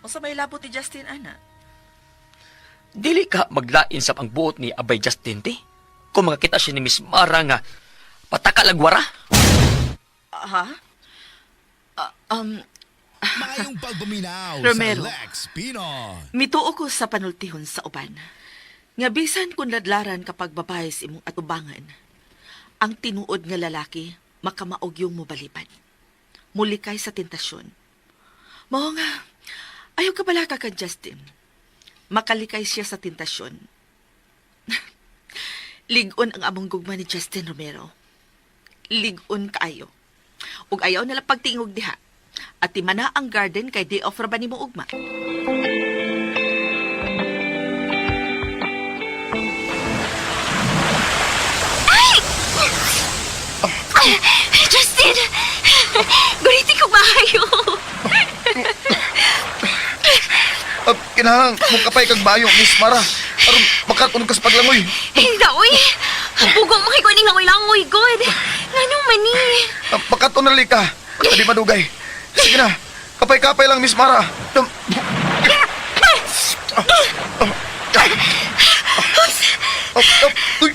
Unsa may labot ni Justin ana? Dili ka maglain sa pangbuot ni Abay Justin, te. Kung makakita siya ni Miss Mara nga pataka lagwara. Ha? Ah, Maayong pagpaminaw Romero. sa Lex Pino. Mituo ko sa panultihon sa uban. Nga bisan kung ladlaran kapag babae sa imong atubangan, ang tinuod nga lalaki makamaog yung mobalibad. Mulikay sa tentasyon. Mao nga, ayaw ka bala ka kang Justin. Makalikay siya sa tentasyon. Ligon ang among gugma ni Justin Romero. Ligon kaayo. Ug ayaw nila pagtingog diha. At timana ang garden kay day off ra ba nimo ugma. Justin! Guliti ko maayo. Kinahanglan mo kapay kag bayo, Miss Mara. Aron makatunog ka sa paglangoy. Hindi, uy. Bugong makikuning langoy-langoy, God. Nganong mani? Makatunog ka. Di madugay. Sige na. Kapay-kapay lang, Miss Mara. Uy,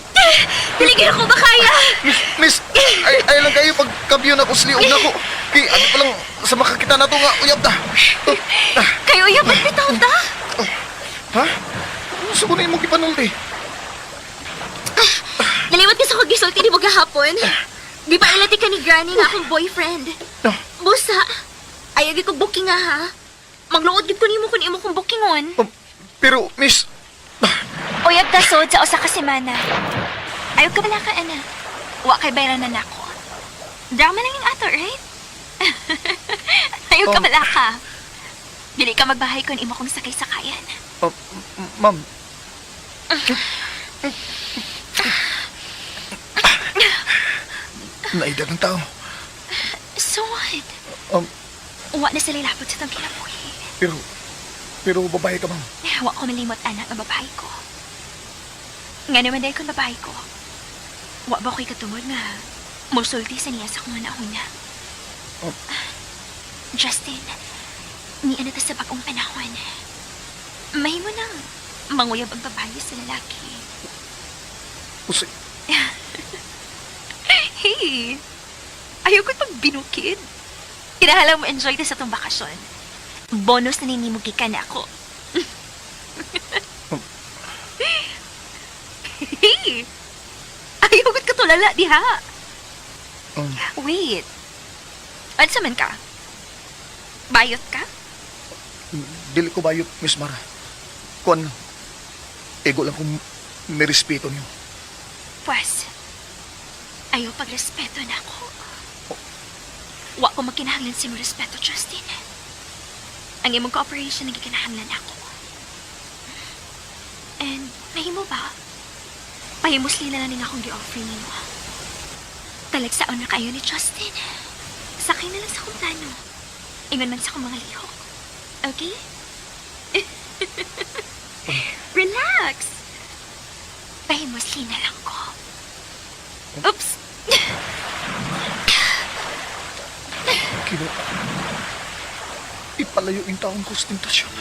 Dili ko ba kaya? Miss, Miss, ay lang kayo pagkabyo na ko sa liog na ko. Kay, ano pa lang, sa makakita na to nga, uyab ta. Kayo uyab at bitaw ta. Ha? Gusto ko na imong gipanulti. Naliwat ka sa kong gisulti ni mo gahapon. Di ba ilati ka ni Granny nga akong boyfriend? Ah. Busa, ayaw gyud kog booking nga ha. Magluod gyud ko nimo kung imo kong bookingon. Pero, Miss, Uyab ta sod sa usa ka semana. Ayaw ka bala ka, ana. Wa kay bayran na nako. Drama lang yung ato, right? Ayaw ka bala ka. Dili ka magbahay kung imo kong sakay-sakayan. Ma'am. Naidad ng tao. So what? Wa na sila lapot sa tong kinabuhi. Pero babae ka, ma'am. Wa ko malimot, anak, ang babae ko. Nga naman dahil kung babae ko. Wa ba ko'y katungod nga musulti sa niya sa kung una-una? Oh. Justin, ni ano ta sa bagong panahon. Mahimo nang manguyab ang babae sa lalaki. Usi, Hey! Ayaw ko'y pagbinukid. Kinahalang mo enjoy ta sa tong bakasyon. Bonus na ninimog ka na ako. Hey! Ayaw ko't katulala, diha. Wait. Ano man ka? Bayot ka? Dili ko bayot, Miss Mara. Kuan, ego lang kung may respeto niyo. Pwes, ayaw pagrespeto na ako. Wa ko makinahanglan sa imong respeto, Justin. Ang imong cooperation ang gikinahanglan ako. And, mahimo ba? Pahimusli na lang ning akong gi-offer nimo. Talagsaon na kayo ni Justin. Sakay na lang sa akong plano. Ingon man sa akong mga lihok. Okay? Relax! Pahimusli na lang ko. Oops! Kino, ipalayo yung taong ko sa tentasyon.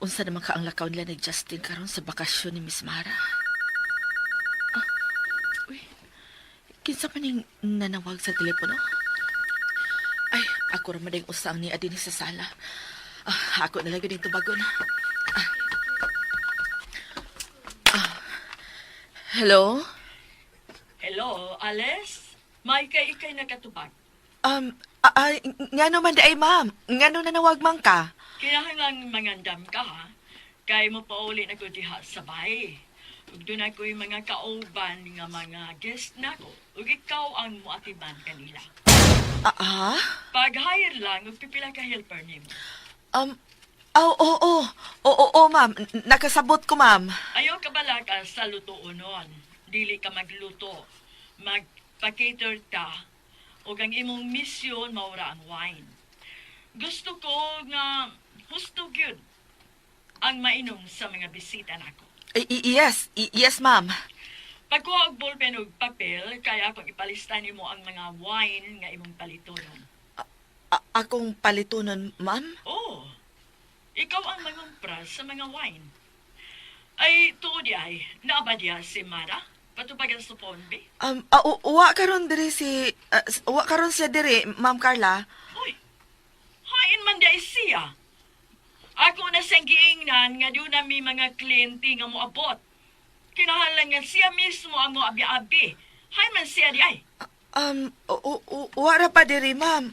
Unsa naman ka ang lakaw nila ni Justin karon sa bakasyon ni Miss Mara? Ah, uy, kinsa man ning nanawag sa telepono? Ay, ako ra man ding usang ni adini sa sala. Ah, ako na lang gyud ning tubagon. Ah. Ah. Hello? Hello, Ales? May kay ikay nakatubag. Ay, ngano man di ay ma'am? Ngano nanawag man ka? Kinahanglan mangandam ka ha. Kay mo pauli na ko diha sa bahay. Ug doon ako'y mga kauban nga mga guest nako. Ug ikaw ang muatiban kanila. Ah, ah? Pag-hire lang og pipila ka helper nimo. Oh, oo, oo, oo, oo, ma'am. Nakasabot ko, ma'am. Ayaw ka bala ka sa lutuonon. Dili ka magluto. Magpa-cater ta. Ug ang imong misyon maura ang wine. Gusto ko nga husto gyud ang mainom sa mga bisita nako. Yes, yes, ma'am. Pagkuha og ballpen og papel, kaya akong ipalista nimo ang mga wine nga imong palitonon. Akong palitunon, ma'am? Oh, ikaw ang mangumpra sa mga wine. Ay, tuod di ay, naaba diya si Mara? Patubagan sa Ponbe? Uwa karon diri si uwa karon siya diri, Ma'am Carla. Uy, hain man di ay siya. Ako na siyang giingnan nga doon na may mga kliyente nga moabot. Kinahanglan nga siya mismo ang moabi-abi. Hain man siya di ay. Uwa ra pa diri, ma'am.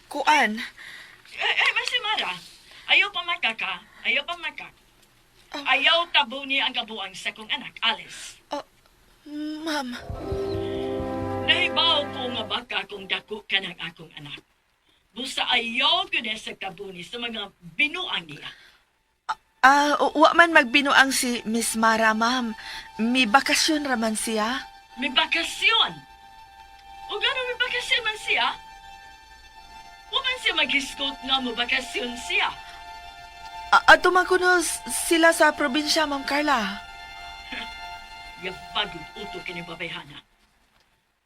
Kuan. Eh, eh, ba si Mara? Ayaw pa makaka. Ayaw pa makak. Ayaw tabo niya ang kabuang sa kong anak, Alice. Oh, ma'am. Nahibaw ko nga baka kung dako ka ng akong anak. Busa ayaw ko na sa kabuni sa mga binuang niya. Uwa man magbinuang si Miss Mara, ma'am. May bakasyon ra man siya. May bakasyon. O gano'n may bakasyon man siya? Wa man siya maghiskot nga mo bakasyon siya. Ato man kuno sila sa probinsya, Ma'am Carla. Yabagong uto kini babayhana.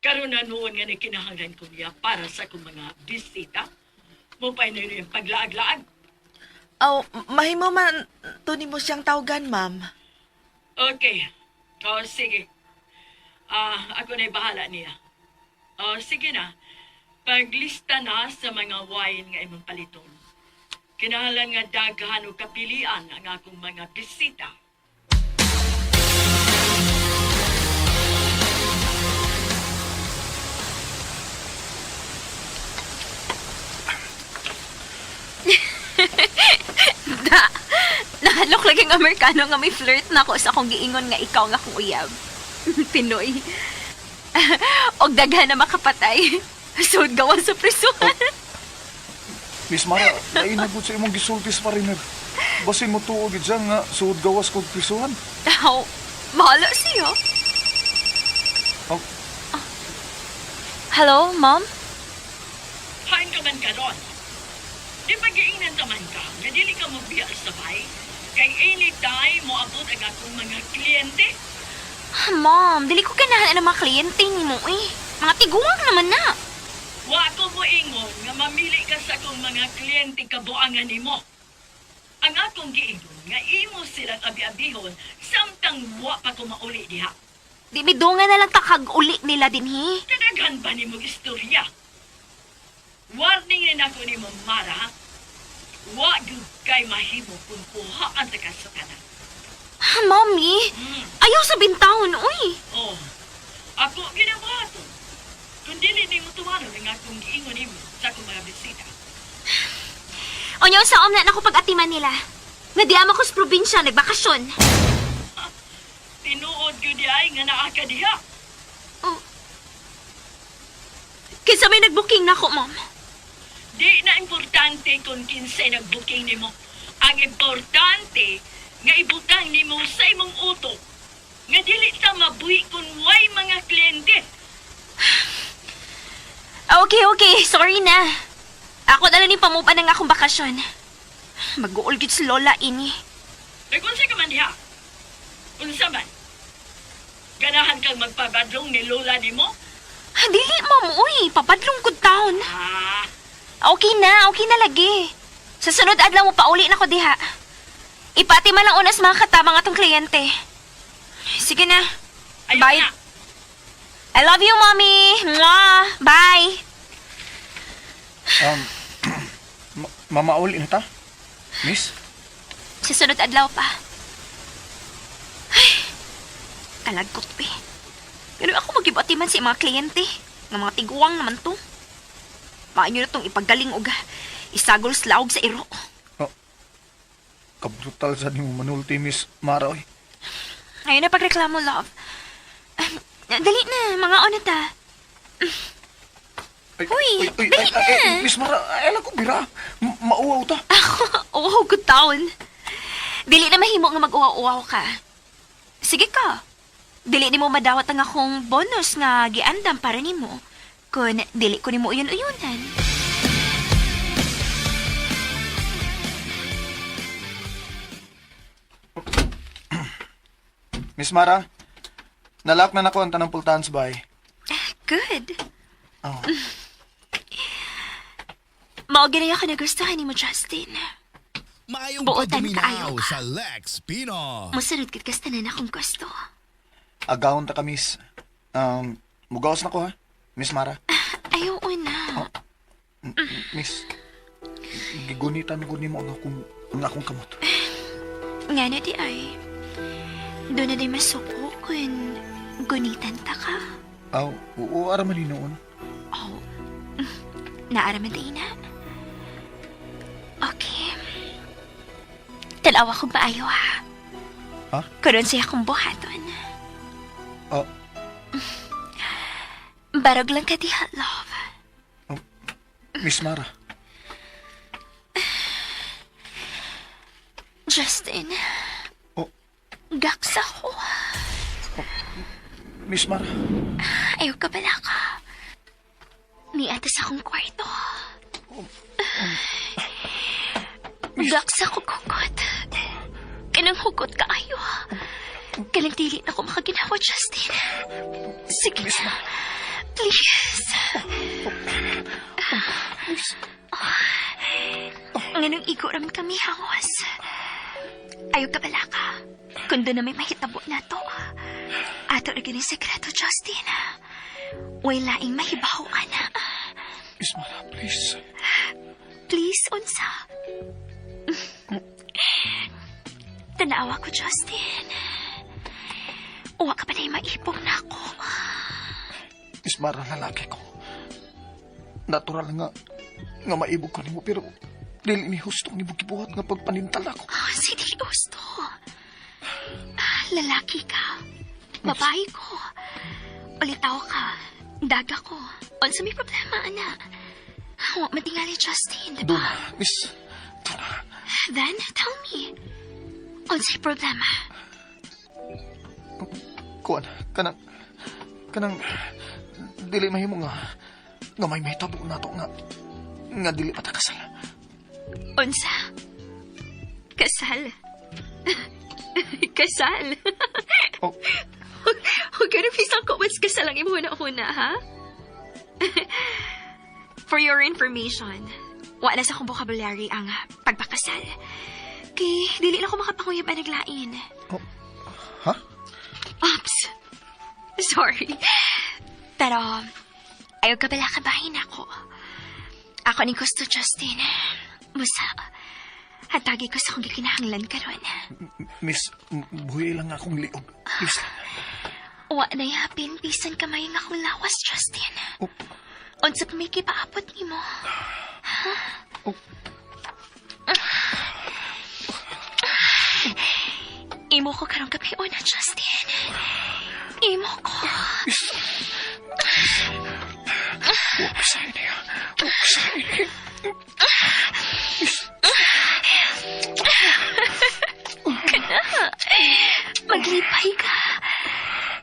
Karon na noon nga ni kinahanglan ko niya para sa akong mga bisita. Mupay na yun yung paglaag-laag. Aw, mahimo man to nimo siyang tawgan, ma'am. Okay. O, sige. Ako na'y bahala niya. O, sige na. Paglista na sa mga wine nga imong paliton. Kinahanglan nga daghan og kapilian ang akong mga bisita. Da, nahadlok lagi ang Amerikano nga may flirt na ako sa akong giingon nga ikaw nga akong uyab. Pinoy. Og daghan na makapatay. Sud gawa sa prisuhan. Miss Mara, lain na gud sa imong gisulti sa pariner. Basin mo tuo gid siya nga suod gawas kog prisuhan. Aw, bahala siya. Oh, Hello, ma'am? Hain ka man karon. Di ba giingnan ta man ka nga dili ka mobiya sa bay? Kay anytime moabot ang akong mga kliyente. Ah, Ma'am, dili ko ganahan ang mga kliyente nimo eh. Mga tiguang naman na. Wa ko moingon nga mamili ka sa akong mga kliyente kabuangan nimo. Ang akong giingon nga imo silang abi-abihon samtang wa pa ko mauli diha. Di midungan na lang takag uli nila dinhi. Kadaghan ba nimo istorya? Warning na nako nimo Mara. ha? Wa gyud kay mahimo kung kuhaan ta ka sa tanan. Ah, Mommy, ayaw sa bintawon, uy. Oh, ako ginabuhaton. Kung dili nimo tumanon ang akong giingon nimo sa akong mga bisita. Unya sa omna na ako pag-atiman nila. Nga di ama ko sa probinsya, nagbakasyon. Tinuod gyud di ay nga naa ka diha. Oh. Kinsa may nag-booking na ako, ma'am. Di na importante kung kinsay nag-booking nimo. Ang importante nga ibutang nimo sa imong utok. Nga dili ta mabuhi kung way mga kliyente. Ah, okay, okay. Sorry na. Ako na lang yung pamupa ng akong bakasyon. Mag-uul gyud si Lola ini. Kay kung ka man diha. Unsa man? Ganahan kang magpabadlong ni Lola nimo? Ah, dili, ma'am. Uy, papadlong good town. Ah, Okay na lagi. Sa sunod adlaw mo pauli na ko diha. Ipati man lang unas mga katabang atong kliyente. Sige na. ayaw Bye. na. I love you, Mommy. Mwah. Bye. mamauli na ta? Miss? Sa sunod adlaw pa. Ay, kalagkot eh. Pero ako magibatiman sa mga kliyente. Nga mga tiguang naman to. Maanyo na tong ipagaling og isagol sa laog sa iro. Oh, kabrutal sa nimo manulti, Miss Mara, oy. Ngayon na pagreklamo, love. Dali na, mga ona ta. Ay, Uy, ay, ay, dali ay, ay, na. Miss Mara, ay, alam ko, bira. Mauwaw ta. Uwaw good taon. Dili na mahimo nga mag-uwaw-uwaw ka. Sige ka. Dili nimo madawat ang akong bonus nga giandam para nimo. Kun dili ko nimo uyon-uyunan. Miss Mara, Nalak na nako ang tanang pultahan sa bahay. Good. Oh. Mao gani ako nagustuhan nimo, Justin. Maayong Buotan kaayo pagpaminaw ka. sa Lex Pino. Musunod gid kas tanan akong gusto. Agawon ta ka, miss. Mugawas na ko ha, Miss Mara. Ayaw una. Miss, gigunitan ko nimo ang akong kamot. Nga na di ay. Doon na di masuko kun gunitan ta ka. Aw, oo, ara man ni noon. Oh. Naaraman di na. Okay. Tanawa ko maayo ha. Ha? Karon siya akong buhaton. Oh, Barog lang ka diha, love. Miss Mara. Justin, Oh, gaksa ko. Miss Mara. Ayaw ka pala ka. Niata sa akong kwarto. Gaksa ko hugot. Kanang hugot kaayo. Kanang dili na ko makaginawa, Justin. Sige na. Please. Nganong igo raman kami hangos. Ayaw ka pala ka. Kung doon na may mahitabo na to. Ato ra gini sekreto, Justin. Way laing mahibaw, ana. Miss Mara, please. Please, unsa. Tanawa ko, Justin. Uwa ka pa na maipong na ako. Miss Mara, lalaki ko. Natural nga, nga maibog ko nimo pero dili ni husto ni gibuhat nga pagpanintal ako. Oh, si dili gusto. Ah, lalaki ka. Babae ko. Ulitaw ka. Daga ko. Unsa may problema, ana? Wa matingali, Justin, di Doon, ba? Miss. Doon. Then, tell me. Unsay problema? Kuan, kanang, kanang, dili mahimo nga, nga may mahitabo na to nga, nga dili pa ta kasal. Unsa? Kasal. Kasal. Oh, Huwag ka na pisang ko, mas kasal ang imuna-una, ha? For your information, wala sa akong vocabulary ang pagpakasal. Kay, dili na ako makapanguyab ang naglain. oh, ha? Ops! Sorry. Pero, ayaw ka pala kabahin ako. Ako ni gusto, Justin. Musa, hatagi ko sa akong gikinahanglan karon. Miss, buhi lang akong liog. Please lang. Wa na yapin, bisan kamay nga akong lawas, Justin. Oh, Unsa pa may kipaapot nimo? oh, Imo ko karong gabi una, Justin. Imo ko. miss. Huwag sa inyo. Huwag sa inyo. Maglipay ka.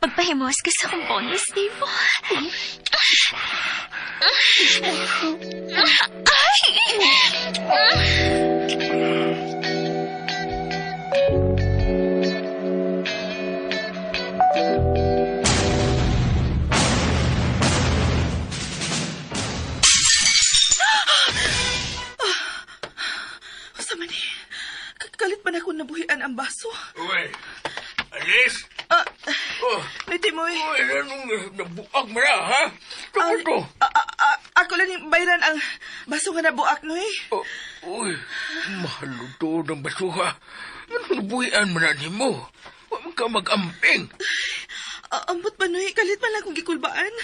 Magpahimos ka sa akong bonus nimo. Ay! Sa man eh. Kalit man ako nabuhian ang baso. Uy, Alis! Ah, Oh, ni Timoy. uy, anong nabuag mo na, ha? Tungkol to. Ako lang yung bayran ang baso nga nabuak, no eh. Oh, uy, mahaluto ng basuha. Anong nabuhian mo na ni mo? Huwag ka mag-amping. Ambot ba, Noy? Kalit man lang kong gikulbaan.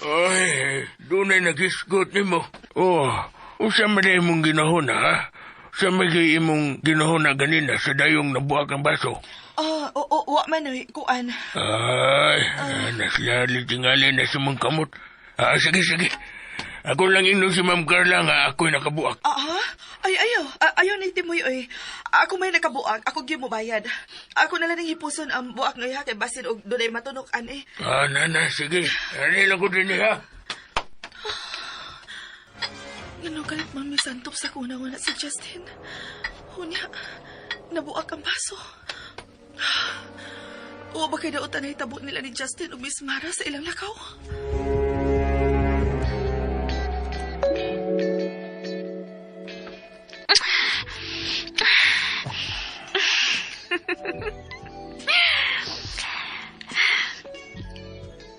Ay, doon ay nagisgot ni mo. Oh, usa man na imong ginahon, ha? Sa may imong ginahon na ganina sa dayong nabuak ang baso. Ah, oo, wa man, Noy. Kuan. Ay, naslali tingali na sa mong kamot. Ah, sige, sige. Ako lang ingnon si Ma'am Carla nga ako'y nakabuak. Ah, ha? Ay, ayaw. Ayaw ni Timoy, oy. Ako may nakabuak. Ako gyud mo bayad. Ako na lang ning hipuson ang buak, Noy, ha? Kay basin og dunay matunok-an, eh. Ah, nana, sige. Ano lang ko din ha? Ngano kalit man may santop sa kuna-una si Justin. Hunya, nabuak ang baso. O ba kay daotan na hitabo nila ni Justin ug Miss Mara sa ilang lakaw?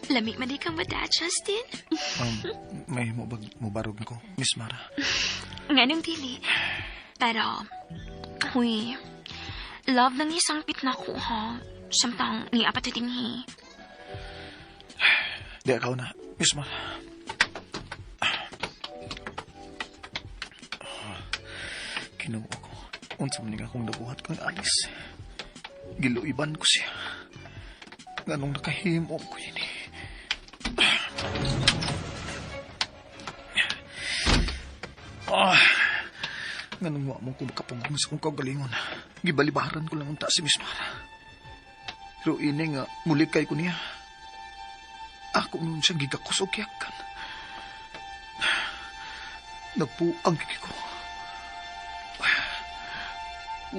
Lami man di kang bata, Justin. May mubag mubarog ko, Miss Mara. Nganong dili. Pero, huy, love lang isang pit na ko, ha? Samtang ni apat dinhi. Di akaw na, Miss Mara. Kinuha ko. Unsa man nga akong nabuhat kang Alice. Giluiban ko siya. Nganong nakahimo ko yun eh. Ah, nganong wa mo ko makapungong sa akong kaugalingon. Gibalibaran ko lang unta si Miss Mara. Pero ini nga, muli kay ko niya. Ako nun siyang gigakos o kiyakan. Nagpuang gigi ko.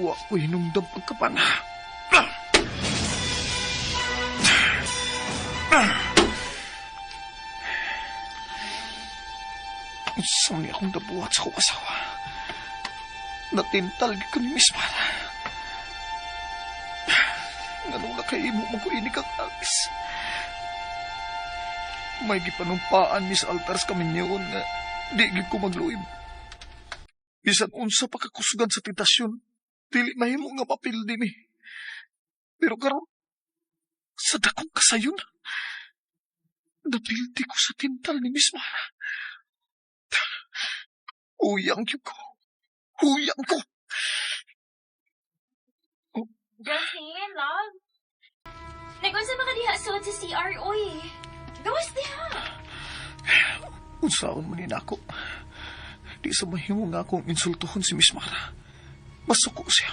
Wa ko hinungdam pagkapana. Unsa man ni akong nabuhat sa akong asawa. Natintal gid ko ni Miss Mara. Nganong nakaimo mo ko ini kang Alice. May gipanumpaan Miss Altars kami niyon nga di gid ko magluib. Bisan unsa pa kakusgan sa tentasyon, dili mahimo nga mapildi mi. Pero karon sa dakong kasayon, napildi ko sa tintal ni Miss Mara. Huyang gyud ko. Huyang ko. Justin, love. Nagunsa ba ka diha suod sa CR, oy? Gawas diha. Unsaon man ni nako. Di sa mahimo nga akong insultuhon si Miss Mara. Masuko siya.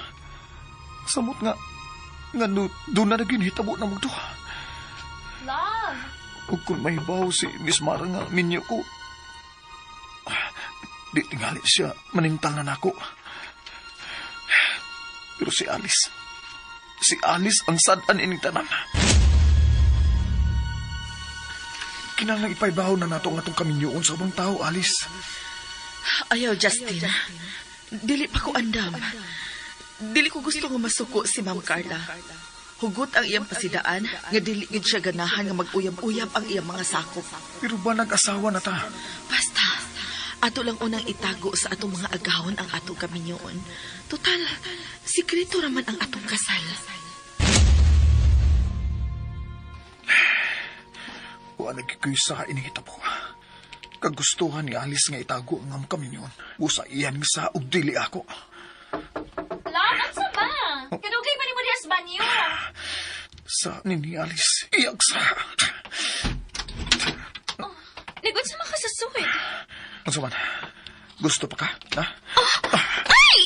Samot nga, nga no, doon na naging hitabo na magduha. Love. Ug kung mahibaw si Miss Mara nga minyo ko, di tingali siya manintal na nako. Pero si Alice ang sad-an ining tanan. Kinahanglang ipaybaw na nato ang atong kaminyoon sa ubang tao, Alice. Ayaw, Justin. Dili pa ko andam. Dili ko gusto nga masuko si Ma'am Carla. Hugot ang iyang pasidaan nga dili gid siya ganahan nga mag-uyab-uyab ang iyang mga sakop. Pero ba nag-asawa na ta? Basta, ato lang unang itago sa atong mga agahon ang atong kaminyoon. Total, sikreto raman ang atong kasal. Wa nagkikoy sa inihitabo. Kagustuhan ni Alice nga itago ang among kaminyoon. Busa iyan nga sa og dili ako. Love, ano ba? Kadugay pa ni mo diha sa banyo. Sa nini Alice, iyak sa. Nagunsa man ka sa suod. Unsa man? Gusto pa ka? Ha? Ay!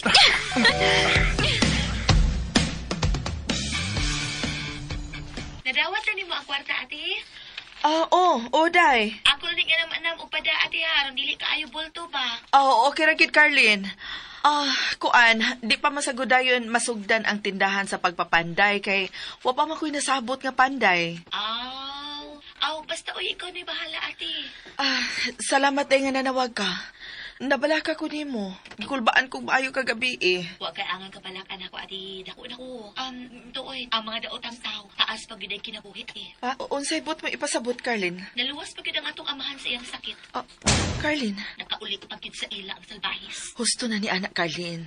Nadawat na nimo ang kwarta, ate. Ah, oh, oh, day. Ako ning anam-anam upada, ate, ha. Aron dili kaayo bulto ba? Oh, okay ra gid, Carlin. Ah, kuan, di pa masagudayon masugdan ang tindahan sa pagpapanday kay wa pa man ko'y nasabot nga panday. Aw, aw, basta uy, ikaw na bahala, ate. Ah, salamat day nga nanawag ka. Nabalaka ko nimo. Gikulbaan kong maayo kagabi eh. Wa kay angan kabalakan ako, ate. Dako na ko. Tuoy, ang mga daotang tao, taas pag yun ay kinabuhi, ate. Ah, unsay bot mo ipasabot, Carlin? Naluwas pag yun ang atong amahan sa iyang sakit. Ah, Carlin, Nakaulit pag yun sa ila ang salbahis. husto na ni anak Carlin.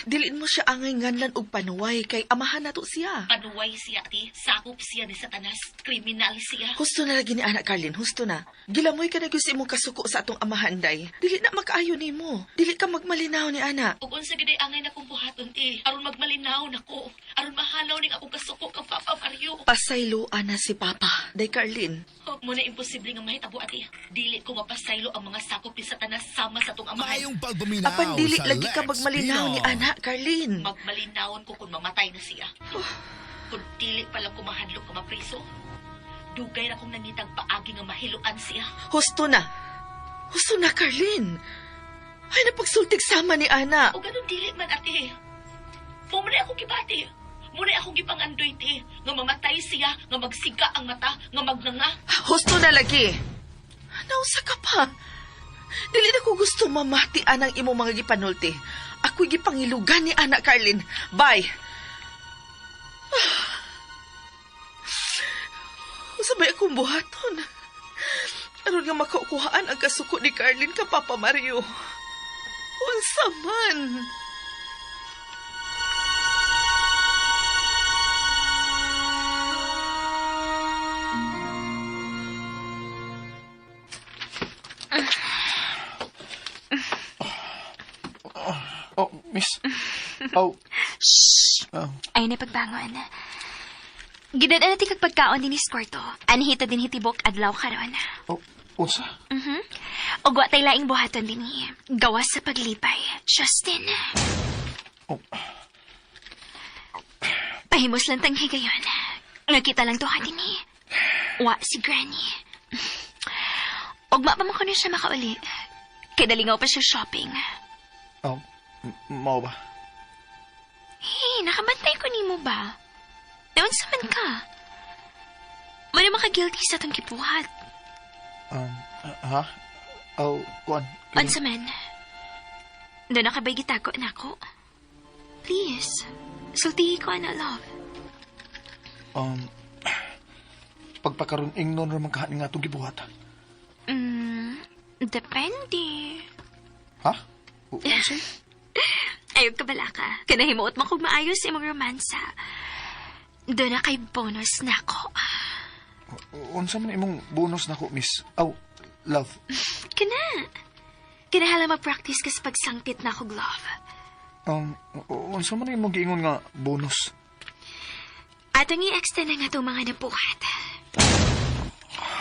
Dilin mo siya angay nganlan og panuway kay amahan nato siya. Panuway siya, ate. Sakop siya ni Satanas. Kriminal siya. Husto na lagi ni anak Carlin, husto na. Gilamoy ka na gyud sa imong kasuko sa atong amahan day. Dili na makaayo nimo. Dili ka magmalinaw ni anak. Ug unsa gid ay angay na kong buhaton, eh. Aron magmalinaw nako. Aron mahalaw ning akong kasuko kang Papa Mario. Pasayloan na si Papa, day Carlin. Oh, muna imposible nga mahitabo ate. Dili ko mapasaylo ang mga sakop ni Satanas sama sa atong amahan. Maayong pagpaminaw Apan dili sa lagi ka Lex magmalinaw ni Pinoy. anak Carlin. Magmalinawon ko kung mamatay na siya. Kung dili pala kumahadlok ka mapriso, dugay na kong nangitag paagi nga mahiluan siya. Husto na. Husto na, Carlin. Ay, napagsultig sama ni ana. O ganun dili man ate. Pumuli ako kibati. Muna akong gipangandoy ti, nga mamatay siya, nga magsiga ang mata, nga magnanga. Husto na lagi. Nausa ka pa. Dili na ko gusto mamati anang imong mga gipanulti. Ako'y gipangilugan ni Ana Carlin. Bye. Sabay akong buhaton. Aron nga makukuhaan ang kasuko ni Carlin ka Papa Mario. Unsa man. Oh, miss. Oh, Shh! oh. Ay na pagbangon. Gidad-an natin kag pagkaon din is kwarto. Anhita din hitibok adlaw karon. Oh, unsa? Mhm. Og wa tay laing buhaton dinhi. Gawas sa paglipay. Justin, Oh, pahimos lang tang higayon. Nga kita lang duha dinhi. Wa si Granny. Ugma pa man kuno siya makauli. Kay dalingaw pa siya shopping. oh, mao ba? Hey, nakabantay ko nimo ba? Naunsa man ka? Wala maka-guilty sa atong gibuhat. Ha? Oh, kuan. Unsa man? Doon na kabay gitago na ako. Please, sultihi ko ana, love. Um, pagpakaroon ingnon ra man kahanin nga atong gibuhat. Depende. Ha? Unsa? Ayaw ka bala ka. Kanahimuot mo kung maayos imong romansa. Doon na kay bonus na ako. Unsa man imong bonus nako, miss? Oh, love. Kana. Kinahala mag-practice ka sa pagsangpit na ako, love. Unsa man imong giingon nga bonus? Atong i-extend na nga itong mga nabuhat.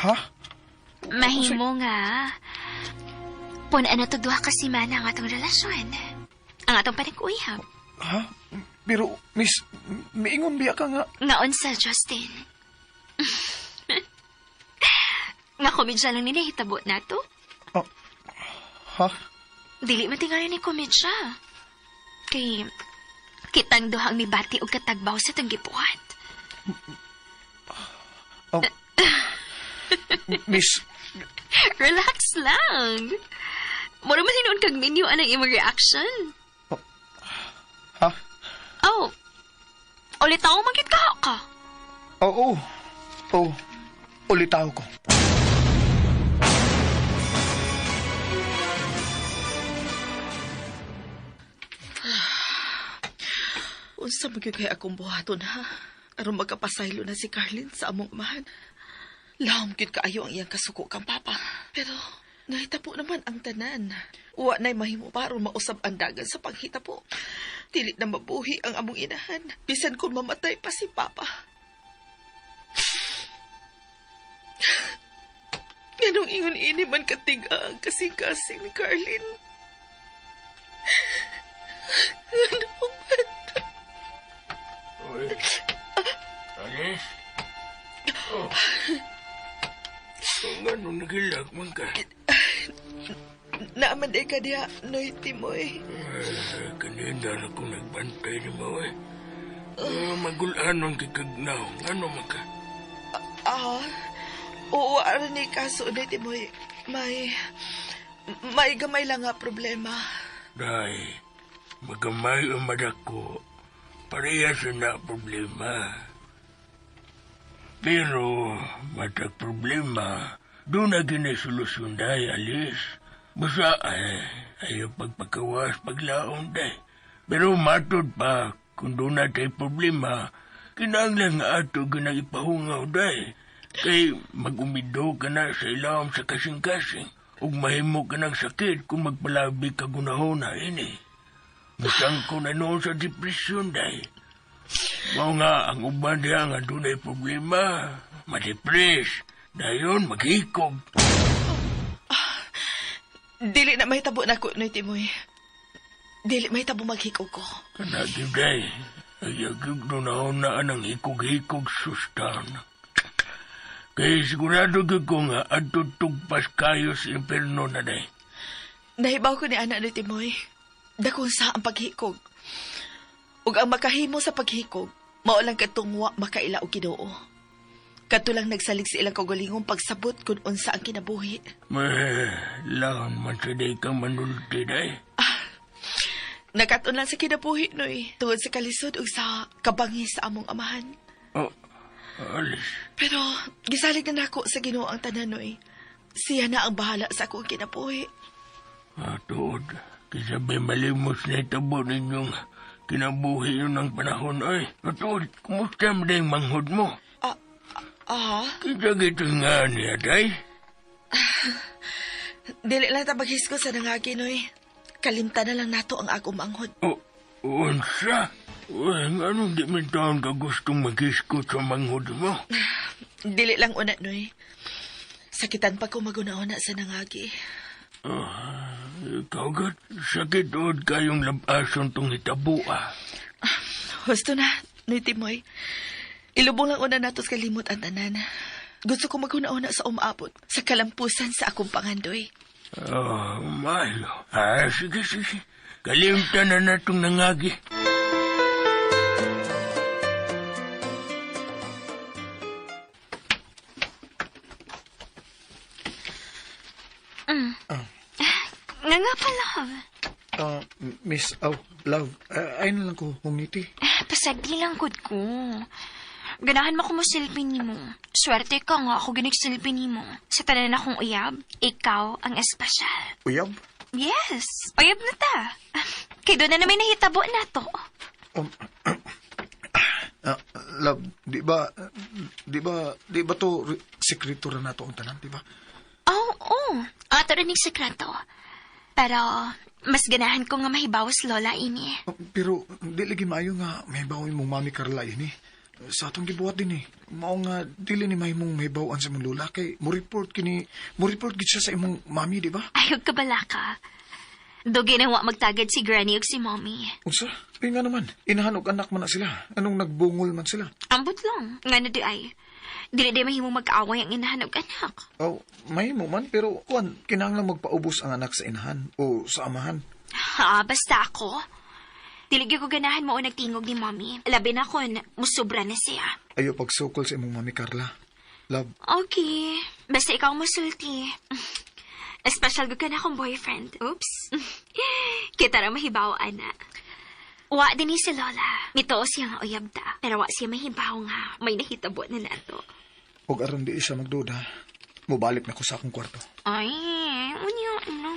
Ha? Mahimo nga. Punan na to duha ka semana ang atong relasyon. Ang atong panag-uyab. Ha? Pero, miss, miingon biya ka nga. Nga unsa, Justin. Nga komedya lang ni nahitabo na to. Oh, ha? Dili man tingali ni komedya. Kay kitang duhang mibati og katagbaw sa tong gibuhat. Oh. Miss, Relax lang. Mura man hinuon kag menu anang imong reaction. ha? Oh. Ulit ako magit ka ka. Oo. Oh, ulitaw ko. Unsa man gyud kay akong buhaton ha? Aron magkapasaylo na si Carlin sa among amahan. Lahom gyud kaayo ang iyang kasuko kang papa. Pero nahitapo naman ang tanan. Wa na'y mahimo pa aron mausab ang dagan sa panghitapo. Dili na mabuhi ang among inahan. Bisan kung mamatay pa si papa. Nganong ingon ini man katiga ang kasing-kasing ni Carlin. Ano man? Oy. Alis? Oh. Nga nung nagilak man ka. Naaman day ka diha, Noy Timoy. Eh, kanina na ko nagbantay ni mo eh. Magulaan ang kikagnaw. Ano man ka? Ah, oo, aran ni kaso, Noy Timoy. May gamay lang nga problema. Day, magamay ang madako. Parehas na problema. Pero, matag problema, doon na ginasolusyon day, Alis. Basta ay, ayaw pagpakawas, paglaon day. Pero matod pa, kung doon na tayo problema, kinahanglan nga ato ginang ipahungaw day. Kay magumido ka na sa ilawom sa kasing-kasing, ug mahimo ka ng sakit kung magpalabi ka gunahon na ini. Musang ko na noon sa depresyon day. Mao nga ang uban diha nga dunay problema, madepres, dayon maghikog. Dili na mahitabo na ko, Noy Timoy. Dili mahitabo maghikog ko. Kana gyud day, ayaw gyud dunahon na anang hikog-hikog sustan. Kay sigurado gyud ko nga adto tugpas kayo sa impierno na day. Nahibaw ko ni Ana, Noy Timoy. Dakong sa ang paghikog. Ug ang makahimo sa paghikog, Mao lang katong wa makaila og Ginoo. Kadto lang nagsalig sa ilang kaugalingong pagsabot kung unsa ang kinabuhi. Laon man sa day kang manulti, day. Nakaton lang sa kinabuhi, Noy. Tungod sa kalisod ug sa kabangi sa among amahan. Oh, Alice. Pero gisalig na nako sa Ginoo ang tanan, Noy. Siya na ang bahala sa akong kinabuhi. Ah, tuod. Kisabay malimos na itabo ninyong kinabuhi yun ng panahon, ay. Ah, tuod, kumusta mo dayong manghod mo? Ah, Kita gito nga niya, day. Dili lang ta maghisko sa nangagi, Noy. Kalimta na lang nato ang akong manghod. O, unsa? Uy, anong di man taon ka gustong maghiskot sa manghod mo? Dili lang una, Noy. Sakitan pa ko maguna-una sa nangagi. Ikaw gat, sakit od kayong labason tong hitabo, ah. Husto na, Noy Timoy. Ilubong lang una nato sa kalimot ang tanan. Gusto ko maghuna-una sa umaabot, sa kalampusan sa akong pangandoy. Oh, mayo. Ah, sige, sige. Kalimtan na natong nangagi. Nga nga pa, love. Miss, oh, love, ay na lang ko hungiti. Pasagdi lang gud ko. Ganahan mo ko mo silbi nimo. Swerte ka nga ako ginigsilbi nimo. Sa tanan akong uyab, ikaw ang espesyal. Uyab? Yes, uyab na ta. Kay doon na naman nahitabo na to. Love, di ba to sekreto ra nato ang tanan, di ba? Oo, oh, oh. Ato rin yung sekreto. Pero, mas ganahan ko nga mahibawas lola ini. Pero di lagi maayo nga mahibaw imong mami Carla ini. Sa atong gibuhat din eh. Mao nga dili ni mahimong mahibaw-an sa imong lola kay mo report kini, mo report gid siya sa imong mami, di ba? Ayog ka bala ka. Dugay na wa magtagad si granny ug si mommy. Unsa? Ay nga naman, inahan og anak man na sila. Anong nagbungol man sila? Ambot lang. Nga na di ay. Dili di mahimong mag-away ang inahan ug anak. Oh, mahimo man pero kuan kinahanglan magpaubos ang anak sa inahan o sa amahan. Ha, basta ako. Dili gyud ko ganahan mo nagtingog ni mommy. Labi na kon musubra na siya. Ayo pagsukol sa imong mami Carla. Love, Okay. Basta ikaw musulti. Espesyal gud ka na akong boyfriend. Oops. Kita ra mahibaw, ana. Wa din ni si Lola. Mituo siya nga uyab ta. Pero wa siya mahibaw nga. May nahitabo na nato. og aron di siya magduda, mobalik na ko sa akong kwarto. Ay, unya no.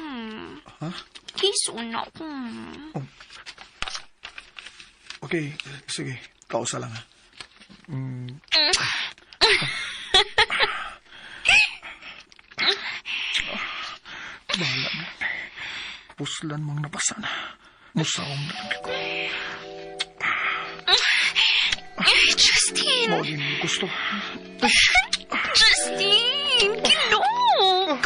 Ha? Kiss una ko. Okay, sige. Kausa lang ha. Bahala na. Puslan mong nabasa na. Musawang na lang ko. Ay, Justin! Mao din gusto. Justin! Kinok!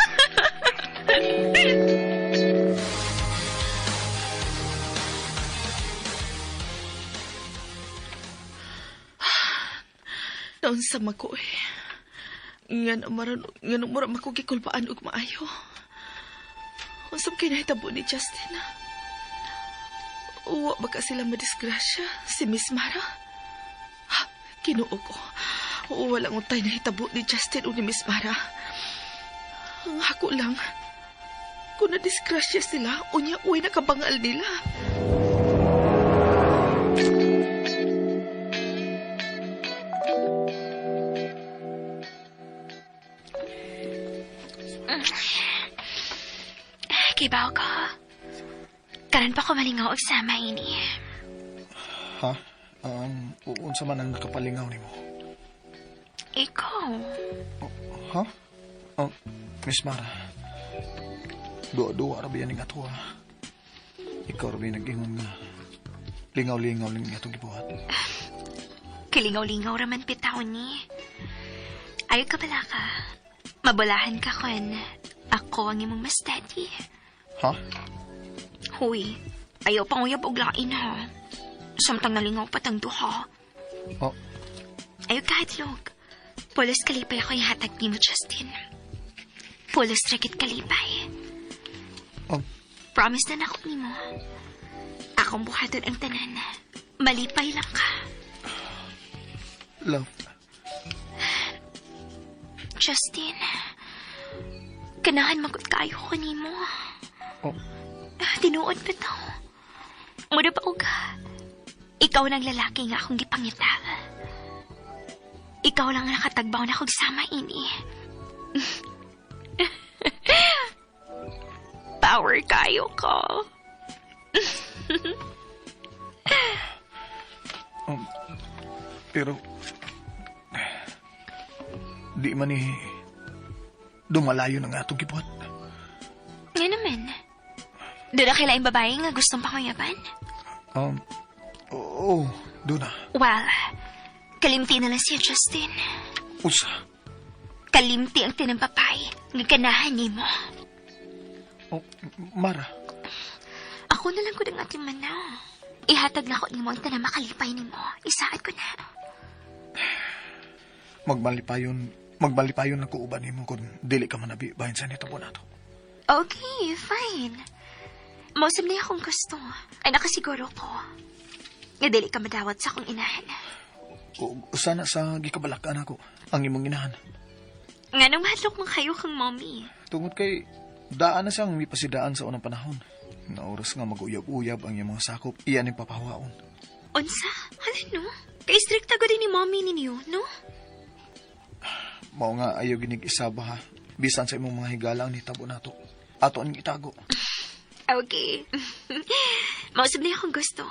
Naon sa mako eh. Nga na mura makugikulbaan og maayo. Unsam kay nahitabo ni Justin ah? Uwa baka sila madisgrasya si Miss Mara? Ha, Kinuo ko. Walang utay nahitabo ni Justin o ni Miss Mara. Ang hako lang. Kung nadisgrasya sila, unya uwi na kabangal nila. Kibaw ko. Karon pa ko malingaw og sama ini. Ha? Unsa man ang nakapalingaw nimo? Ikaw. Ha? Miss Mara. Duwa-duwa ra ba yan ato ha? Ikaw ra ba nag-ingon nga lingaw-lingaw lang atong gibuhat? Kalingaw-lingaw raman pitaw ni. Ayaw ka pala ka. Mabulahan ka kon ako ang imong mas daddy. Ha? Huy, ayaw pang uyab og lain ha. Samtang nalingaw patang duha. Oh, Ayaw kahadlok. Pulos kalipay ako ihatag nimo, Justin. Pulos rakit kalipay. oh, Promise na nako nimo. Akong buhaton ang tanan. Malipay lang ka. Love. Justin, ganahan magod kaayo ko nimo. Oh. Tinuod ba to? Mura ba og ikaw nang lalaki nga akong gipangita. Ikaw lang ang nakatagbaw na kog sama ini. Power kayo ko. Pero, di man ni dumalayo na nga itong gibuhat. Nga naman. Doon na kailaing babae nga gustong panguyaban? Oo, doon na. Well, kalimti na lang siya, Justin. Usa. Kalimti ang tinampapay. Nga ganahan nimo. Oh, Mara, Ako na lang ko ng ating manaw. Ihatag na ko nimo ang tanang makalipay nimo. Isaad ko na. magmalipayon lang ko uban nimo kung dili ka manabi bahin sa nito po nato. Okay, fine. Mausap na akong gusto. Ay nakasiguro ko. Nga dili ka madawat sa akong inahan. O, sana sa gikabalakan ako ang imong inahan. Nga nung mahadlok man kayo kang mommy. Tungod kay daan na siyang mipasidaan sa unang panahon. Na oras nga mag-uyab-uyab ang iyang mga sakop, iyan ang papahawaon. Unsa? Hala no? Kay strikta ko din ni mommy ninyo, no? Mao nga ayaw ginig isaba ha. Bisan sa imong mga higala ang nitabo nato. Ato ang itago. Okay. Mausap na akong gusto.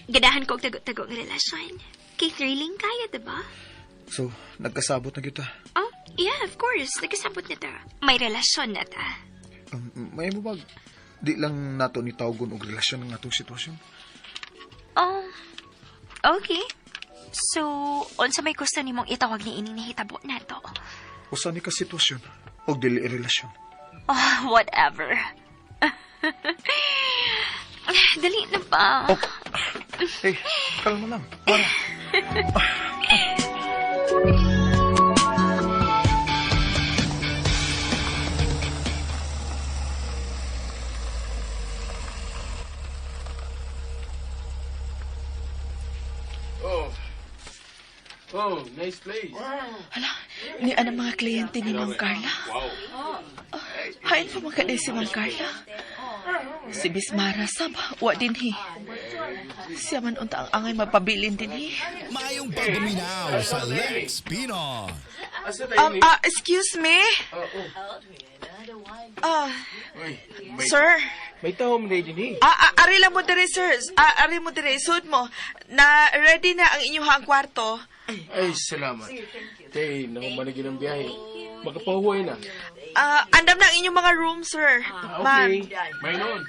Ganahan ko og tago-tago nga relasyon. Kay thrilling kaya, diba? So, nagkasabot na kita. Oh, yeah, of course. Nagkasabot na ta. May relasyon na ta. May mo bag, di lang nato ni tawgon og relasyon ng atong sitwasyon. Oh, okay. So, unsa may gusto nimong itawag ni ining nahitabo nato? Usa ni ka sitwasyon og dili relasyon. Oh, whatever. Dali na ba? Oh. Hey, kalma lang. Para. Oh, nice place. Hala, ni anang mga kliyente ni Ma'am Carla. Hain pa makaday si Ma'am Carla. Si Miss Mara sab, wa din hi. Siya man unta ang angay mapabilin din hi. Maayong pagpaminaw sa Lex Pinoy. Excuse me? Sir. May tao man din eh. Ari lang mo dire, sir. Ari mo dire, sud mo. Na ready na ang inyong kwarto. Ay, salamat. Tay, nakumanigin ang biyahe. Makapahuway na. Andam na ang inyong mga room, sir. Ma'am. Okay. May noon.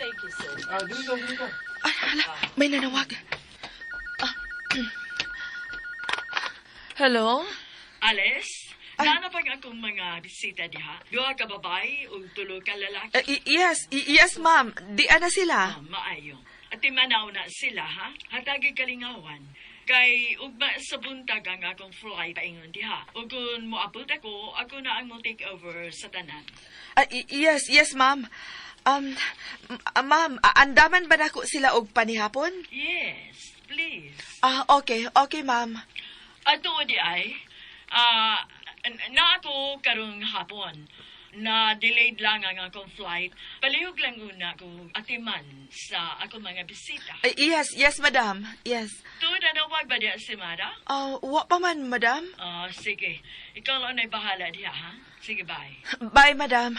Dito, dito. Ay, hala, may nanawag. Hello? Alice, Naana pag akong mga bisita diha. Duha ka babae ug tulo ka lalaki. Yes, yes, ma'am. Di ana sila. Maayo. At timanaw na sila, ha? Hatagi kalingawan. Kay ugma sa buntag ang akong flight paingon diha. Ug kung moabot ako, ako na ang mo take over sa tanan. Yes, yes, ma'am. Ma'am, andaman ba nako sila og panihapon? Yes, please. Okay, okay, ma'am. Ato di ay, na ako karong hapon. Na delayed lang ang akong flight. Palihog lang una ko atiman sa akong mga bisita. Yes, yes, madam. Yes. Tuod nanawag ba diya si Mara? Wa pa man, madam. Sige. Ikaw lang na'y bahala diya, ha? Sige, bye. Bye, madam.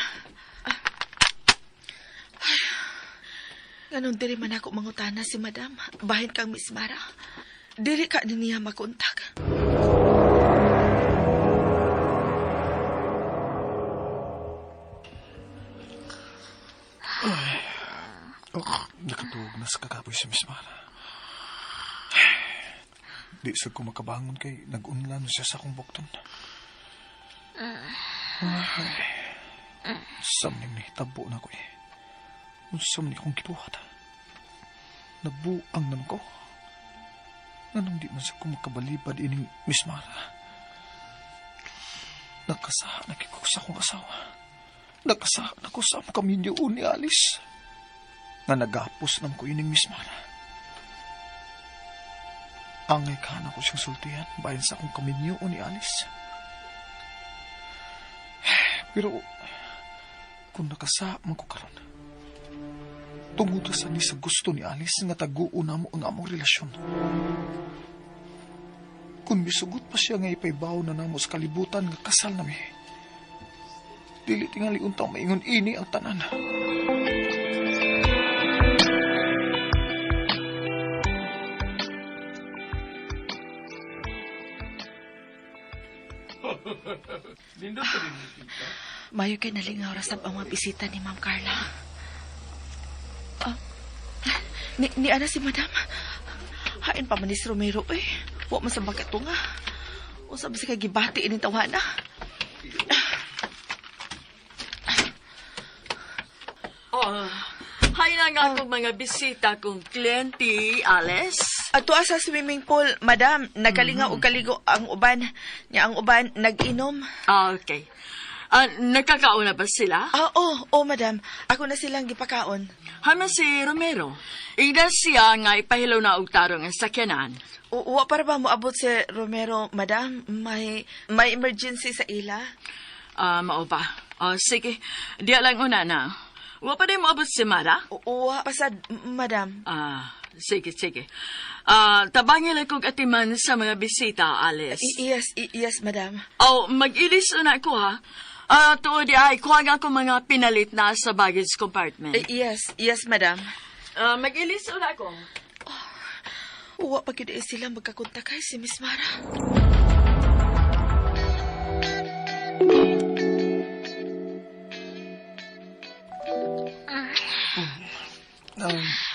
Ganun diri man ako mangutana si madam. Bahin kang Miss Mara. Dili ka ni niya makontak. Oh, nakatuog na sa kagapoy si Miss Mara. Di sa ko makabangon kay nag-unlan siya sa akong bukton. Ay, samning nahitabo na ko eh. Unsa man akong gibuhat. Nabuang naman ko. Anong di man sa ko makabalibad ining Miss Mara. Nakasaha na kiko sa akong asawa. Nakasaha na ko sa among kaminyoon ni Alice. Nga nagapos nang ko ining Miss Mara. Angay ka na ko siyang sultihan bahin sa akong kaminyo ni Alice. Pero, kung nakasa man ko karon, tungod sa ni sa gusto ni Alice nga taguo na mo ang among relasyon. Kung misugot pa siya nga ipaybaw na namo sa kalibutan nga kasal nami, dili tingali untang maingon ini ang tanan. Mayo kay nalingaw ra sab ang mga bisita ni Ma'am Carla. Ni ana si Madam. Hain pa man ni si Romero eh. Wa man sa bakatunga. Unsa ba si kay gibati ining tawhana? Oh, hay na nga akong mga bisita kong kliyente, Alice. Ato sa swimming pool, Madam, nagalingaw og kaligo ang uban. Nya ang uban nag-inom. Ah, okay. Nakakaon na ba sila? Oo, Madam. Ako na silang gipakaon. Hama si Romero. Ida siya nga ipahilaw na og tarong ang sakyanan. Wa para ba moabot si Romero, Madam? May emergency sa ila. Mao ba? Sige. Diya lang una na. Wa pa din moabot si Mara? Wa pasad, Madam. Sige, sige. Tabangin lang kong atiman sa mga bisita, Alice. Yes, Madam. Oh, mag-ilis na ako, ha? Tuod ay, kuha nga ako mga pinalit na sa baggage compartment. Yes, Madam. Mag-ilis na ako. Wa pa gyud sila magkakontakay si Miss Mara.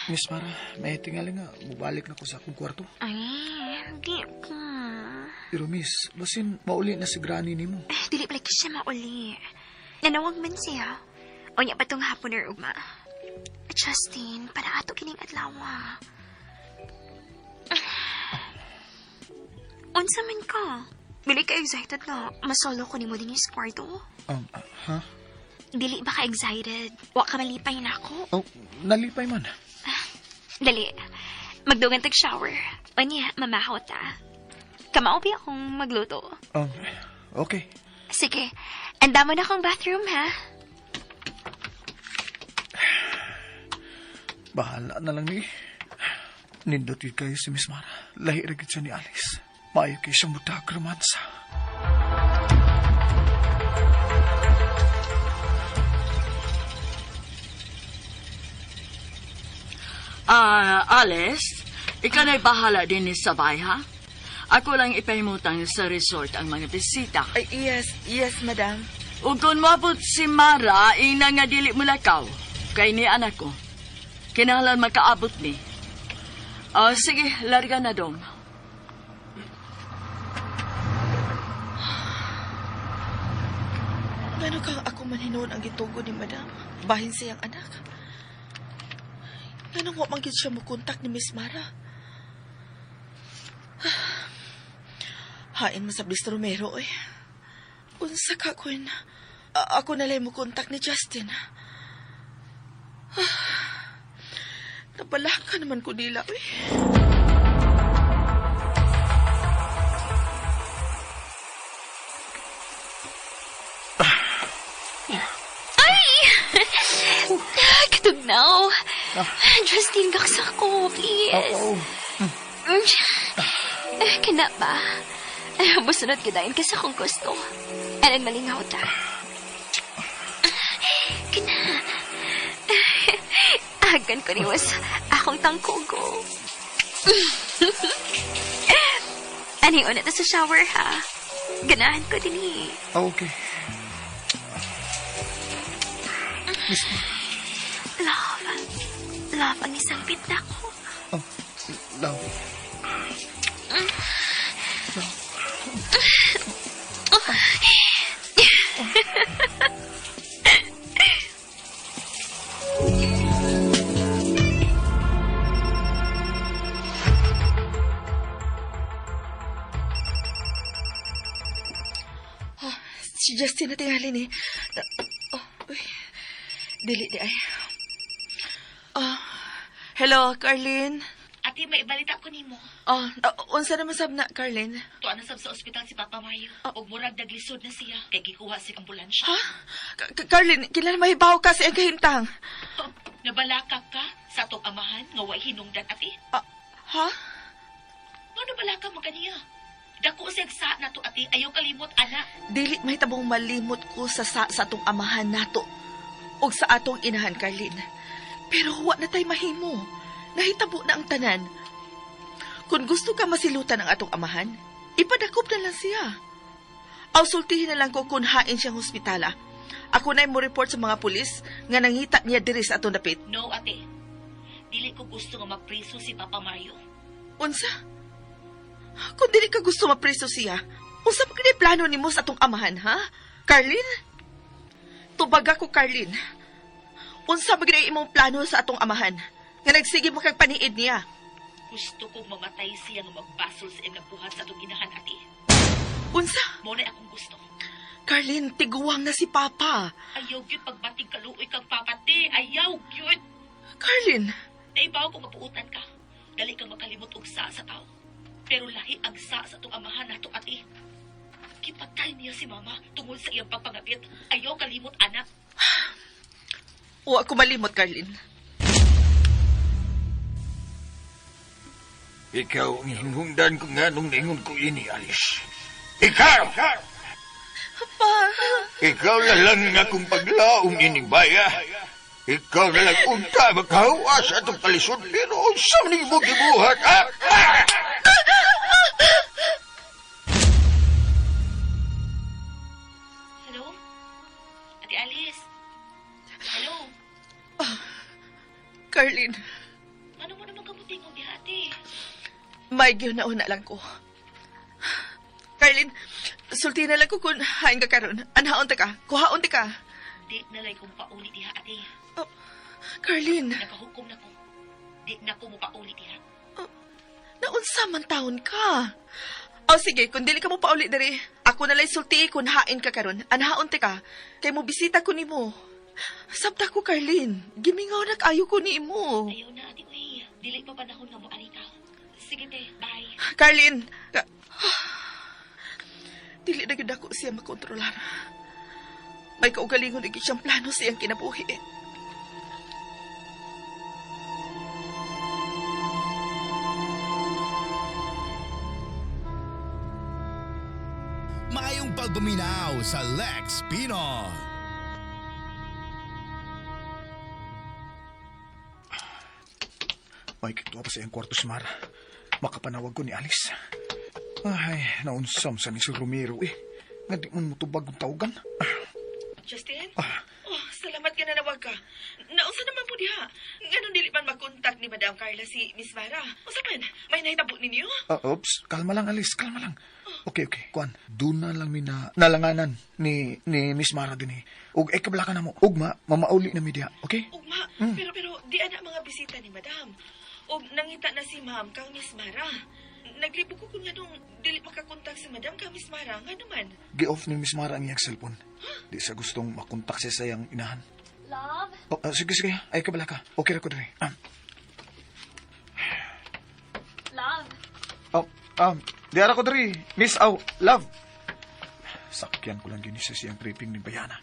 Miss Mara, may tingali nga, mubalik na ko sa akong kwarto. Ay, di ko. Pero miss, basin mauli na si granny nimo. Ay, dili pala siya mauli. Nanawag man siya. O niya pa tong hapon or ugma. Justin, para ato kining adlaw. Unsa man ka? Dili ka excited na masolo ko nimo din sa kwarto? Ha? Dili ba ka excited? Wa ka malipay na ako? Oh, nalipay man. Dali. Magdugan tag shower. O niya, mamahaw ta. Kamao ba akong magluto? Okay. Sige. Andamo na akong bathroom, ha? Bahala na lang ni. Nindot yun kayo si Miss Mara. Lahi ra gid siya ni Alice. Maayo kay siyang mutag romansa. Alice, ikaw na'y bahala din ni Sabay, ha? Ako lang ipahimutang sa resort ang mga bisita. Ay, yes, Madam. Ug kung moabot si Mara, ina nga dili mo lakaw. Kay ni anak ko. Kinahanglan makaabot ni. Sige, larga na dong. Ngano kang ako man hinuon ang gitugo ni Madam? Bahin siyang anak. Nganong wa man gid siya mokontak ni Miss Mara? Hain man sa Mr. Romero eh. Unsa ka kun? Ako na lang mokontak ni Justin. Nabalaka naman ko nila eh. Ay! Katugnaw. Justin, gaksa ko, please. Oo. Kana ba? Musunod ka dahil kasi akong gusto. Anan malingaw ta. Kana. Agan ko niwas akong tangkugo. Ani una ta sa shower, ha? Ganahan ko din eh. Okay. Love. Love, ang isang bit na ako. Oh, love. Oh, si Justin na tingali ni. Oh, uy. Dili di ay. Oh, hello, Carlene. Ate Ate, may balita ko nimo. Oh, unsa naman sab na, Carlin? Tuan na sab sa ospital si Papa Mario. Og murag naglisod na siya kay gikuha sa ambulansya. Ha? Carlin, kinahanglan mahibaw ka sa iyang kahimtang. Oh, nabalaka ka sa atong amahan nga way hinungdan, ate. Ha? Nga nabalaka man kaniya? Dako siya sa nato, ate. Ayaw kalimot, anak. Dili mahitabong malimot ko sa sa atong amahan nato og sa atong inahan, Carlin. Pero wa na tay mahimo. Nahitabo na ang tanan. Kung gusto ka masilutan ang atong amahan, ipadakop na lang siya. Aw sultihin na lang ko kung hain siyang hospitala. Ako na mo report sa mga pulis nga nangita niya diri sa atong dapit. No, ate. Dili ko gusto nga mapriso si Papa Mario. Unsa? Kung dili ka gusto mapriso siya, unsa pa kini plano nimo sa atong amahan, ha? Carlin? Tubaga ko, Carlin. Unsa ba gid imong plano sa atong amahan? Nga nagsige mo kag paniid niya. Gusto kong mamatay siya nga magbasol sa iyang nabuhat sa atong inahan, ate. Unsa? Mo na akong gusto. Carlin, tiguang na si Papa. Ayaw gyud pagbating kaluoy kang Papa, te. Ayaw gyud. Carlin! Naibaw kung mabuutan ka. Dali kang makalimot og sa tao. Pero lahi ang sa atong amahan nato, ate. Gipatay niya si Mama tungod sa iyang pagpangapit. Ayaw kalimot, anak. Wa ko malimot, Carlin. Ikaw ang hinungdan ko nga nung naingon ko ini, Alice. Ikaw! Pa! Ikaw na lang ang akong paglaom ining baya. Ikaw na lang unta makahuwas atong kalisod, pero unsa man imo gibuhat, ha? Ah! Hello? Ate Alice? Hello? Oh, Carlin. Ano mo naman kamutingog diha, ate? May na lang ko. Carlin, sulti na lang ko kung hain ka karon. Anhaon ta ka? Kuhaon ta ka? Di na lang kong pauli diha, ate. Oh, Carlin. Nakahukom na ko. Di na ko mo pauli diha. Oh, naunsa man taon ka? O sige, kung dili ka mo pauli diri, ako na lang sulti kung hain ka karon. Anhaon ta ka? Kay mo bisita ko nimo. Sabta ko, Carlin. Gimingaw na kaayo ko nimo. Ayaw na, ate. Uy, dili pa panahon nga mo ari ka. Sige, te. Bye. Carlin! Dili na gyud ako siya makontrolar. May kaugalingon na gyud siyang plano siyang kinabuhi. Maayong pagpaminaw sa Lex Pinoy. May kituwa pa sa iyang kwarto si Mara. Makapanawag ko ni Alice. Ay, naunsam sa ni si Romero eh. Nga di man mutubag ang tawagan. Justin? Oh, salamat ka na nawag ka. Nausa naman po diha. Nganong dili man makontak ni Madam Carla si Miss Mara? Usa man, may nahitabo ninyo? Oops, kalma lang Alice, kalma lang. Okay, okay. Kuan, doon na lang mi na nalanganan ni Miss Mara din eh. Ug kabla ka na mo. Ugma, mamauli na mi diha, okay? Ugma, pero di ana mga bisita ni Madam. Ug nangita na si Ma'am kang Miss Mara. Naglibog ko kung nganong dili makakontak si Madam kang Miss Mara. Nga naman. Gi-off ni Miss Mara ang iyang cellphone. Di sa gustong makontak siya sa iyang inahan. Love? Oh, sige, sige. Ay, kabala ka. Okay ra ko diri. Love? Oh, di ara ko diri. Miss, oh, love. Sakyan ko lang yun sa siyang tripping ni Bayana.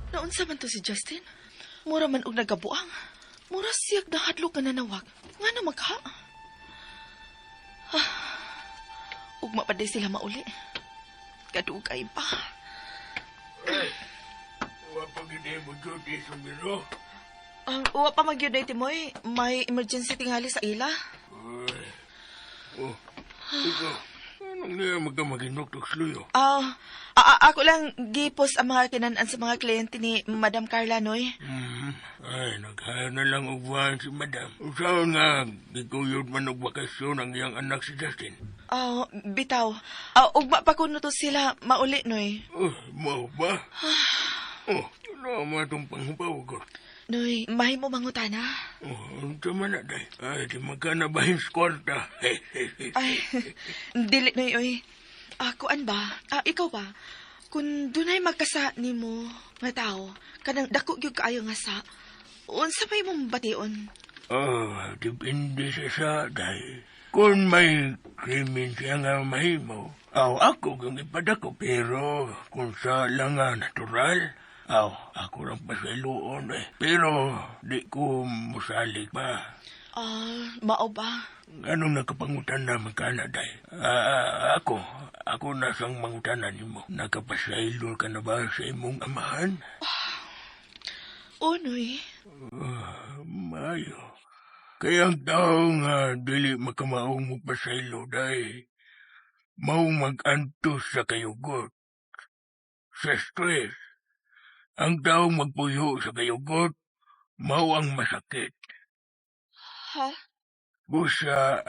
Naunsa man to si Justin? Mura man og nagabuang. Mura siyag nahadlok nga nanawag. Nga na magha? Ah, ugma pa day sila mauli. Kadugay pa. Wa pa gid mo duty sumiro. Wa pa magyud na Timoy. May emergency tingali sa ila. Oh, ikaw, anong niya magkamaginok sluyo? Ako lang gipos ang mga kinan-an sa mga kliyente ni Madam Carla, Noy. Ay, naghaya na lang og buwan si Madam. Usaon nga, gikuyod man og bakasyon ang iyang anak si Justin. Oh, bitaw. Ugma pa kuno to sila mauli, Noy. Oh, mao ba? Oh, ano man itong panghupaw ko? Noy, mahimo mangutana. Oh, unsa man na, day? Ay, di magkanabahin sa kwarta. Ay, dili, Noy, oy. Kuan ba? Ikaw ba? Kung dunay magkasa nimo nga tao, kanang dako gyud kaayo nga sa, unsa may imong bation? Oh, depende sa sa, dahil kung may krimen siya nga mahimo, aw, ako kang ipadako. Pero kung sa lang nga natural, aw, ako lang pasailuon eh. Pero di ko musalig pa. Ah, mao ba? Anong nakapangutan na magkana, day? Ako na sang mangutanan nimo. Nakapasaylo ka na ba sa imong amahan? Unoy. Mayo. Kaya ang tao nga dili makamaong mo pasaylo, day. Mao mag-antos sa kayugot. Sa stress. Ang tao magpuyo sa kayugot, mao ang masakit. Ha? Busa,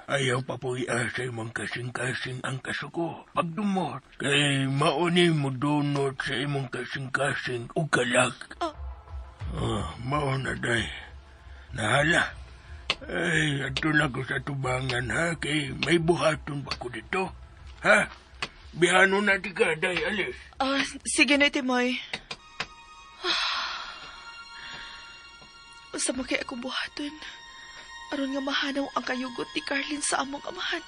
ayaw papuya sa imong kasing-kasing ang kasuko. Pagdumot, kay mauni mo dunot sa imong kasing-kasing o kalag. Oh, mao na day. Nahala. Ay, ato lang ko sa tubangan ha, kay may buhaton ba ko dito? Ha? Bihano na di ka, day, alis. Sige na, Timoy. Unsa man kay ako buhaton? Aron nga mahanaw ang kayugot ni Carlin sa among amahan.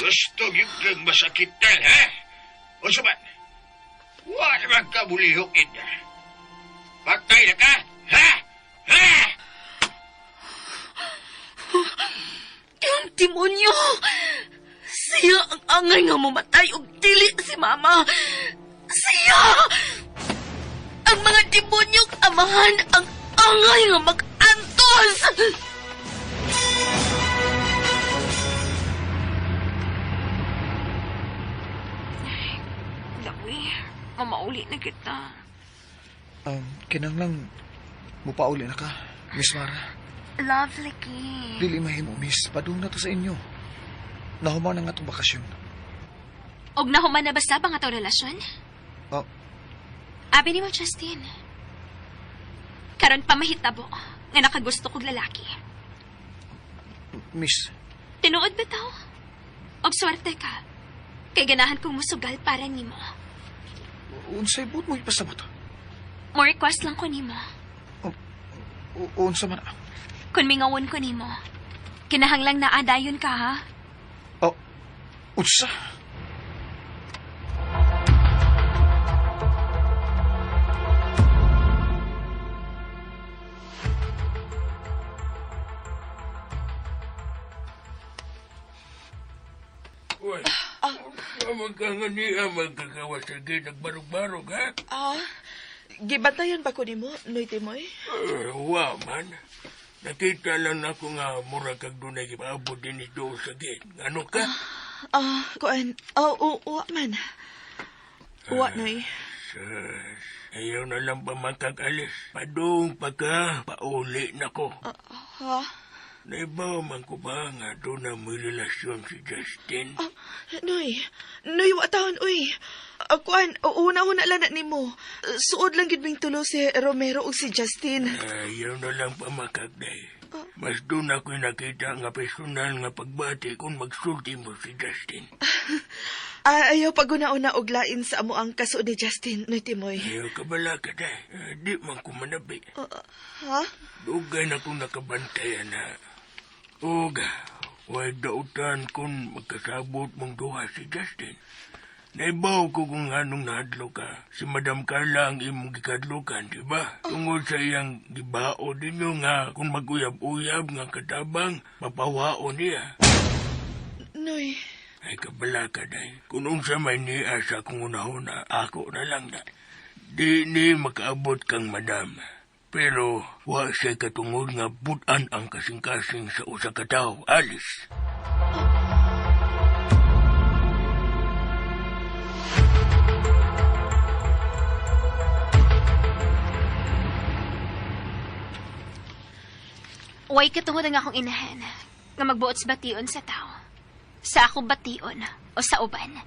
Gusto gyud kang masakitan, ha? O suman, wala man ka bulihokin. Patay na ka, ha? Ha? Yung demonyo! Siya ang angay nga mamatay og dili si Mama. Siya! Ang mga demonyong amahan ang angay nga mag-antos! Lawi, mamauli na kita. Kinanglang mupauli na ka, Miss Mara. Love, Liki. Dili mahimo, Miss. Padung na to sa inyo. Nahuman na nga itong bakasyon. Og nahuman na basta bang atong relasyon? Oh. Abi ni mo, Justin. Karon pa mahitabo nga nakagusto kog lalaki. Miss. Tinuod ba tao? Og swerte ka. Kay ganahan kong musugal para nimo. Unsay buot mo ipasabot? Mo request lang ko nimo. Unsa man? Kung mingawon ko nimo, kinahanglang naadayon ka, ha? Oh, unsa? Uy, magkangani magkakawas sa gate nagbarog-barog, ha? Gibantayan ba ko nimo, Noy Timoy? Wa man. Nakita lang ako nga mura kag dunay gipaabot din ito sa gate. Ano ka? Kuan. Wa man. Wa, Noy. Sus, ayaw na lang pa makakalis. Padung pagka, pauli na ko. Ha? Naibaw man ko ba nga doon na may relasyon si Justin? Noy, Noy, wa taon, uy. Kuan, una-una lang na nimo. Suod lang gid ming tulo si Romero ug si Justin. Ayaw na lang pa makagday. Mas doon ako'y nakita nga personal nga pagbati kung magsulti mo si Justin. Ayaw paguna-una og lain sa amo ang kasuod ni Justin, Noy Timoy. Ayaw ka bala ka, day. Di man ko manabi. Ha? Dugay na kong nakabantayan na. Og, way dautan kung magkasabot mong duha si Justin. Naibaw ko kung anong nahadlo ka. Si Madam Carla ang imong gikadlukan, di ba? Tungod sa iyang gibao ninyo nga kung mag-uyab-uyab nga katabang, mapawao niya. Noy. Ay, kabala ka, day. Kung unsa may niya sa akong unahuna, ako na lang na. Di ni makaabot kang madam. Pero wa siya katungod nga butan ang kasing-kasing sa usa ka tawo, Alice. Way katungod ang akong inahan nga magbuot sa bation sa tao. Sa akong bation o sa uban.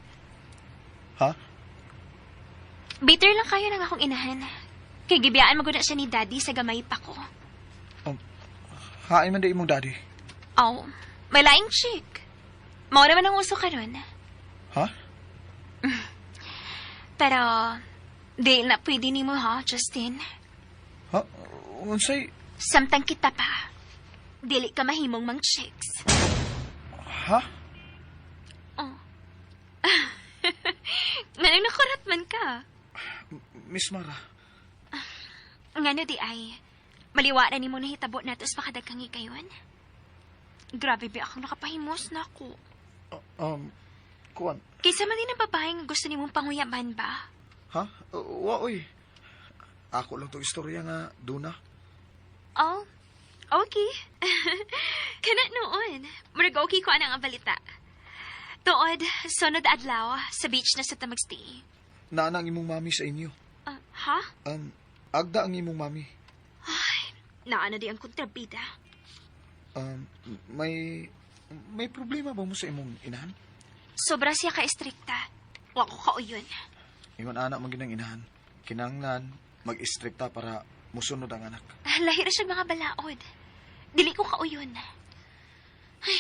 Ha? Bitter lang kayo ng akong inahan. Kay gibiyaan maguna siya ni Daddy sa gamay pa ko. Hain man di imong daddy. Oh, may laing chick. Mao naman ang uso karon. Ha? Pero, di na pwede nimo ha, Justin. Ha? Unsay? Samtang kita pa. Dili ka mahimong mang chicks. Ha? Oh. Ngano nakurat man ka? Miss Mara. Ngano di ay, maliwa na nimo nahitabo nato sa makadaghang higayon? Grabe ba akong nakapahimos na ako. Kuan. Kaysa man din ang babae nga gusto nimong panguyaban ba? Ha? Wa, oy. Ako lang tong istorya nga, Duna. Oh, okay. Kana noon. Murag okay ko anang ang balita. Tuod, sunod adlaw, sa beach na sa tamagstay. Naana ang imong mami sa inyo. Ah, ha? Agda ang imong mami. Naana di ang kontrabida. May may problema ba mo sa imong inahan? Sobra siya ka-estrikta. Wa ko kauyon. Ingon anak man ginang inahan. Kinanglan mag-istrikta para musunod ang anak. Lahi ra siya mga balaod. Dili ko kauyon. Ay,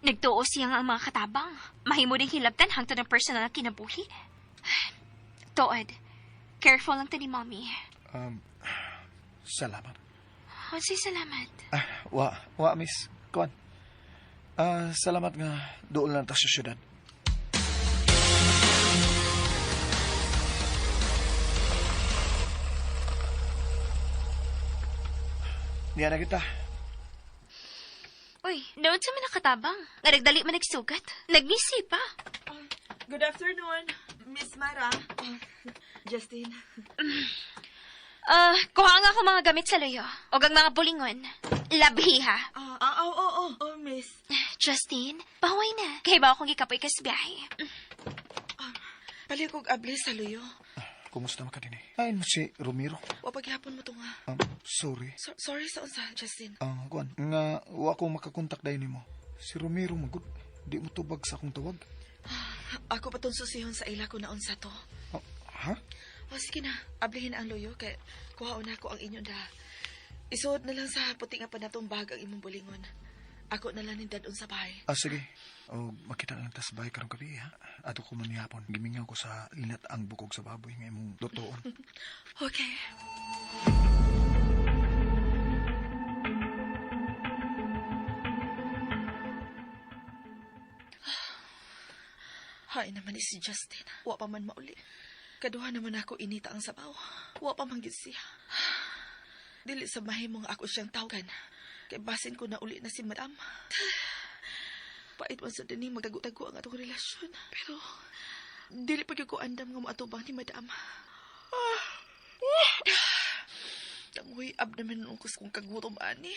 nagtuo siya nga ang mga katabang. Mahimo ding hilabtan hangtod ang personal na kinabuhi. Ay, tuod, careful lang ta ni Mommy. Salamat. Unsay salamat. Ah, wa miss. Kuan. Salamat nga doon lang ta sa syudad. Niya na kita. Uy, noon sa man nakatabang. Nga nagdali man nagsugat. Nagmisi pa. Good afternoon, Miss Mara. Justin. Kuha nga ako mga gamit sa luyo. O ang mga bulingon. Labhi ha. Oh, miss. Justin, pahuway na. Kaya ba akong gikapoy kas biyahe? Palit kog abli sa luyo. Kumusta man ka din eh? Ayon mo si Romero. Wa paghapon mo to nga. Sorry. Sorry sa unsa, Justin. Kuan, nga wa ko makakontak dayon nimo. Si Romero magud di mo tubag sa akong tawag. Ako pa tong susihon sa ila ko na unsa to. Oh, ha? O sige na, ablihin ang luyo kay kuhaon na ko ang inyong da. Isuod na lang sa puti nga panatong bag ang imong bulingon. Ako na lang nindadon sa bahay. Ah, sige. O, makita lang ta sa bahay karong gabi, ha? Ato ko man nihapon. Gimingaw ko sa linat ang bukog sa baboy nga imong lutoon. Okay. Hay naman ni si Justin. Wa pa man mauli. Kaduha naman ako inita ang sabaw. Wa pa man gid siya. Dili sa mahimong ako siyang tawagan. Kay basin ko na uli na si Madam. Pait man sa dining magtago-tago ang atong relasyon. Pero dili pa gyud ko andam nga moatubang ni Madam. Tangoy ab naman nung kus kong kagutom ani.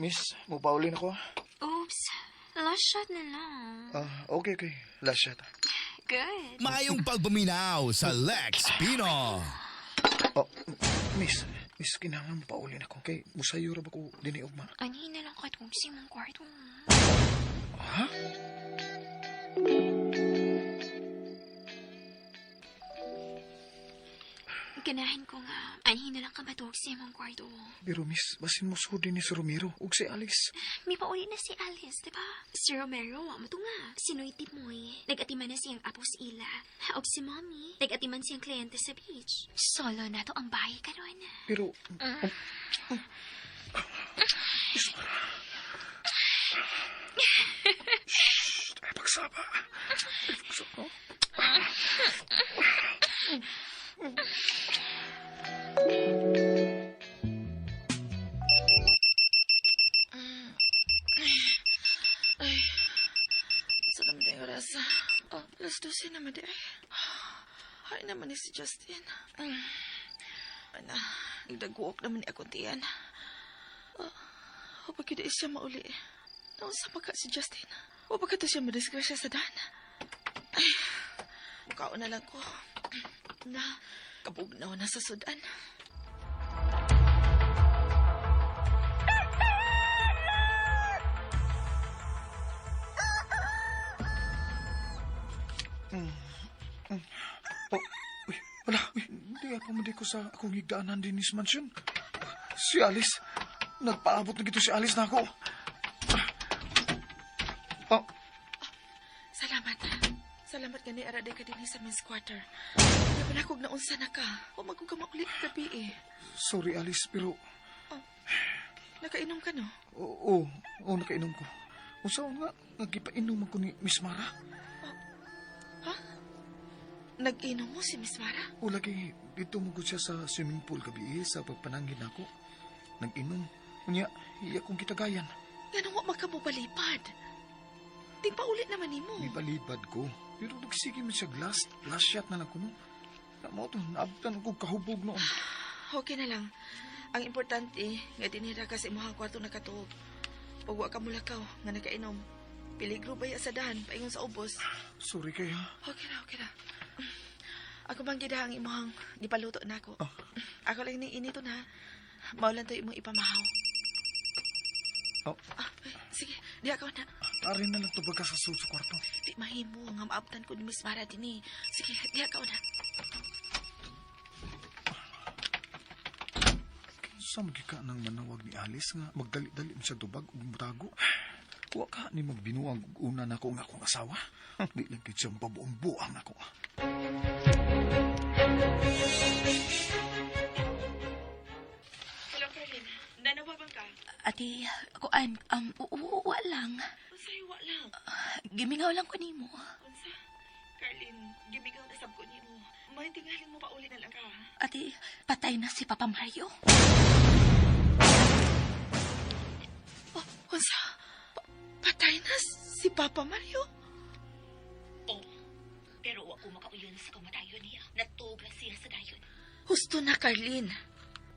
Miss, mupaulin ako. Oops, last shot na lang. Okay, okay. Last shot. Good. Maayong pagpaminaw sa Lex Pino. Oh, miss, miss, kinahanglan mupaulin ako. Kay, musayo ra ba ko dinhi ugma? Anhin na lang katong si mong kwarto. Ha? Ganahin ko nga. Anhin na lang ka matug sa imong kwarto. Pero miss, basin mo sudi ni si Romero ug si Alice. May pauli na si Alice, di ba? Si Romero, wa mo to nga. Si Noy Timoy, nag-atiman na siyang apo sa ila. Og si Mommy, nag-atiman siyang kliyente sa beach. Solo na to ang bahay karon. Pero, Shh, ay pagsaba. Ay pagsaba. Ay, sa naman di oras? Oh, 12:00 naman di ay. Hay naman ni si Justin. Ana, nagdaguok naman ni akong tiyan. Oh, pag yun siya mauli. Naunsa pa ka si Justin? O pagka to siya madisgrasya sa daan? Ay, mukhaon na lang ko. Na, kabugnaw na sa sudan. Oh, uy, wala. Uy, di pa mo di ko sa akong higdaanan din sa mansion. Si Alice. Nagpaabot na gito si Alice na ako. Oh, Salamat. Salamat gani ara day ka dinhi sa men's quarter. Di ba na kog naunsa na ka? O magkog ka maulit gabi eh. Sorry Alice, pero Nakainom ka no? Oo, oo, nakainom ko. Unsa nga, nagipainom ako ni Miss Mara. Nag-inom mo si Miss Mara? O lagi, dito mo siya sa swimming pool gabi eh, sa pagpanangin ako. Nag-inom. Unya, iya kong kitagayan. Ganun wa magkamubalipad. Tingpaulit naman nimo. Nibalibad ko. Pero nagsige man siya last, last shot na lang ko no. Namo to, naabtan ko kahubog noon. Okay na lang. Ang importante, nga dinhira ka sa imuhang kwarto nakatuog. Ug wa ka mulakaw nga nakainom. Peligro ba ya sa dahan, paingon sa ubos. Sorry kay ha. Okay ra, okay ra. Ako bang gida ang imuhang gipaluto na ako. Ako lang ni inito na. Mao lang to imong ipamahaw. Oh. Ah, ay, sige, diha ka na. Arin na lang tubag ka sa sulod sa kwarto. Di mahimo nga maabtan ko ni Miss Mara dinhi. Sige, diha ka na. Kinsa man ka nang manawag ni Alice nga magdali-dali mo siya tubag ug mutago. Wa ka ni magbinuang og una nako nga akong asawa. Di lang gid siya mapabuang-buang nako. Hello, Carlin. Nanawagan ka? Ate, kuan, wa lang. Unsay wa lang. Gimingaw lang ko nimo. Unsa? Carlin, gimigaw na sab ko nimo. May tingalin mo pa uli na lang ka. Ate, patay na si Papa Mario. Oh, unsa? Patay na si Papa Mario? Oh, pero wa ko makauyon sa kamatayon niya. Natuog ra siya sa dayon. Husto na, Carlin.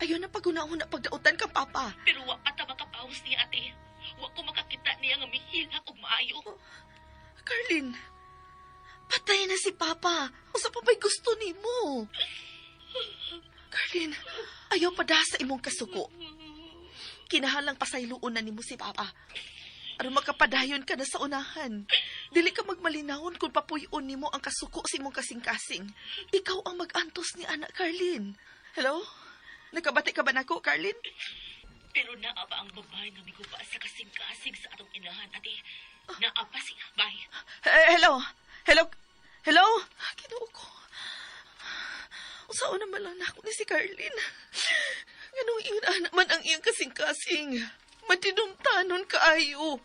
Ayaw na paguna-una pagdautan ka, Papa. Pero wa pa ta makapaus niya, ate. Wa ko makakita niya nga mihilak og maayo. Carlin, patay na si Papa. Usa pa ba'y gusto nimo? Carlin, ayaw pa da sa imong kasuko. Kinahalang pasayloon na nimo si Papa. Aron makapadayon ka na sa unahan. Dili ka magmalinawon kung papuyon nimo ang kasuko sa imong kasing-kasing. Ikaw ang mag-antos ni anak Carlin. Hello? Nakabati ka ba nako, Carlin? Pero naa pa ang babae nga miguba sa kasing-kasing sa atong inahan, ate. Naa pa siya, bye. Eh, hello? Hello? Hello? Ginoo ko. Usaon naman lang nako ni si Carlin. Ganong ingon naman ang iyang kasing-kasing. Madinumtanon kaayo.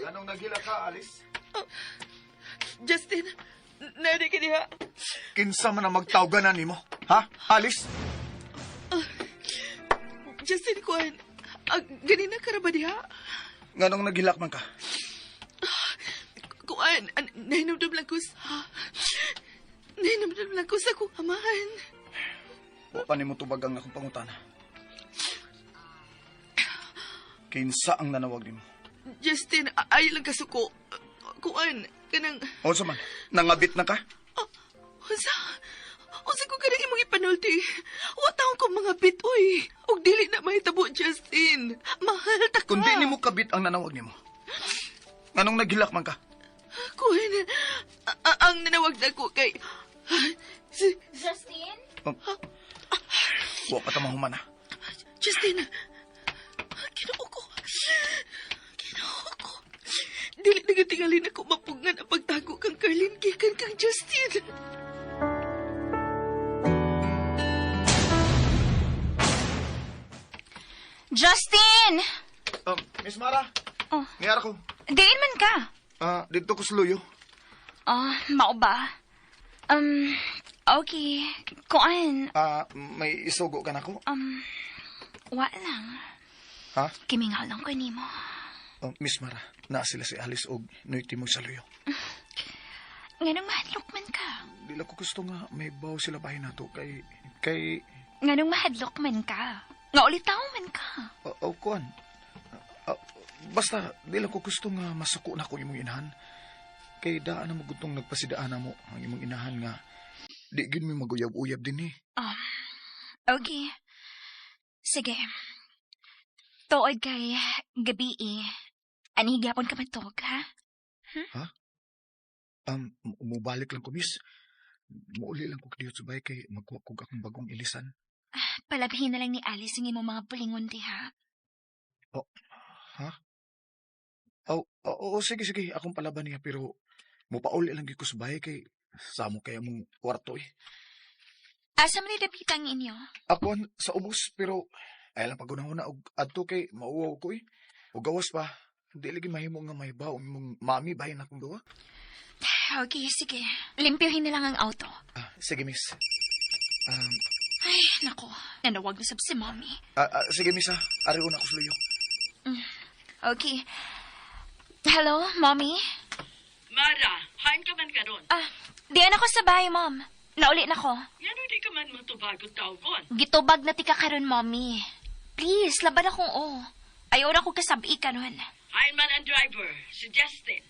Anong nagila ka, Alice? Justin, nari ka diha. Kinsa man ang magtawganan nimo? Ha, Alice? Justin, kuan. Ganina ka ra ba diha? Nganong naghilak man ka? Kuan, nahinumdum lang ko sa... Nahinumdum lang ko sa akong amahan. Wa pa nimo tubag ang akong pangutana. Kinsa ang nanawag nimo? Justin, ay lang kasuko. Kuan, kanang... Unsa man? Nangabit na ka? Oh, unsa? Unsa ko kanang imong ipanulti? Wa taon ko mga bit, oy. Og dili na mahitabo, Justin. Mahal ta ka. Kung di nimo kabit ang nanawag nimo. Nganong naghilak man ka? Kuan, ang nanawag na ko kay... Si, Justin? Oh. Wa pa ta mahuman ah. Justin, Ginoo ko. Ginoo ko. Dili na tingalin ako mapugngan ang pagtago kang Carlin gikan kang Justin. Justin! Miss Mara. Oh. Niyara ko. Diin man ka. Ah, dito ko sa luyo. Oh, mao ba? Okay. Kuan, Ah, may isugo ka nako. wa lang. Ha? Kimingaw lang ko nimo. Oh, Miss Mara, naa sila si Alice og noy mo sa luyo. Nganong mahadlok man ka? Di lang ko gusto nga may baw sila bahay nato kay kay Nganong mahadlok man ka? Nga ulitaw man ka. oh, kuan. Ah, basta di lang ko gusto nga masuko na ko imong inahan. Kay daan na magutong nagpasidaan na mo ang imong inahan nga di gid mi maguyab-uyab din eh. Oh, okay. Sige. Tuod kay gabi eh. Ani gyapon ka matog, ha? Mubalik lang ko, miss. Muuli lang ko dito sa bahay kay magkuha ko akong bagong ilisan. Palabhin na lang ni Alice ang imong mga bulingon diha. Oh, ha? Oh, oo, sige, sige. Akong palaban niya, pero mupauli lang gyud ko sa bahay kay samo kaya mong kwarto eh. Asa man ni dapita ang inyo? Ako sa ubos, pero ay lang pagunahon na og adto kay mauwaw ko eh. Og gawas pa, di lagi mahimo nga mahibaw ang imong mami bahin akong duwa. Okay, sige. Limpyohin na lang ang auto. Ah, sige, miss. Ay, nako. Nanawag na sab si mommy. Sige, miss ha. Ari una ko suluyo. Okay. Hello, mommy? Mara, hain ka man karon. Ah, diyan ako sa bahay, mom. Nauli na ko. Ngano di ka man motubag og tawgon? Gitubag na tika karon, mommy. Please, laban akong o. Ayaw na ko kasabi karon. Hain man ang driver, si Justin.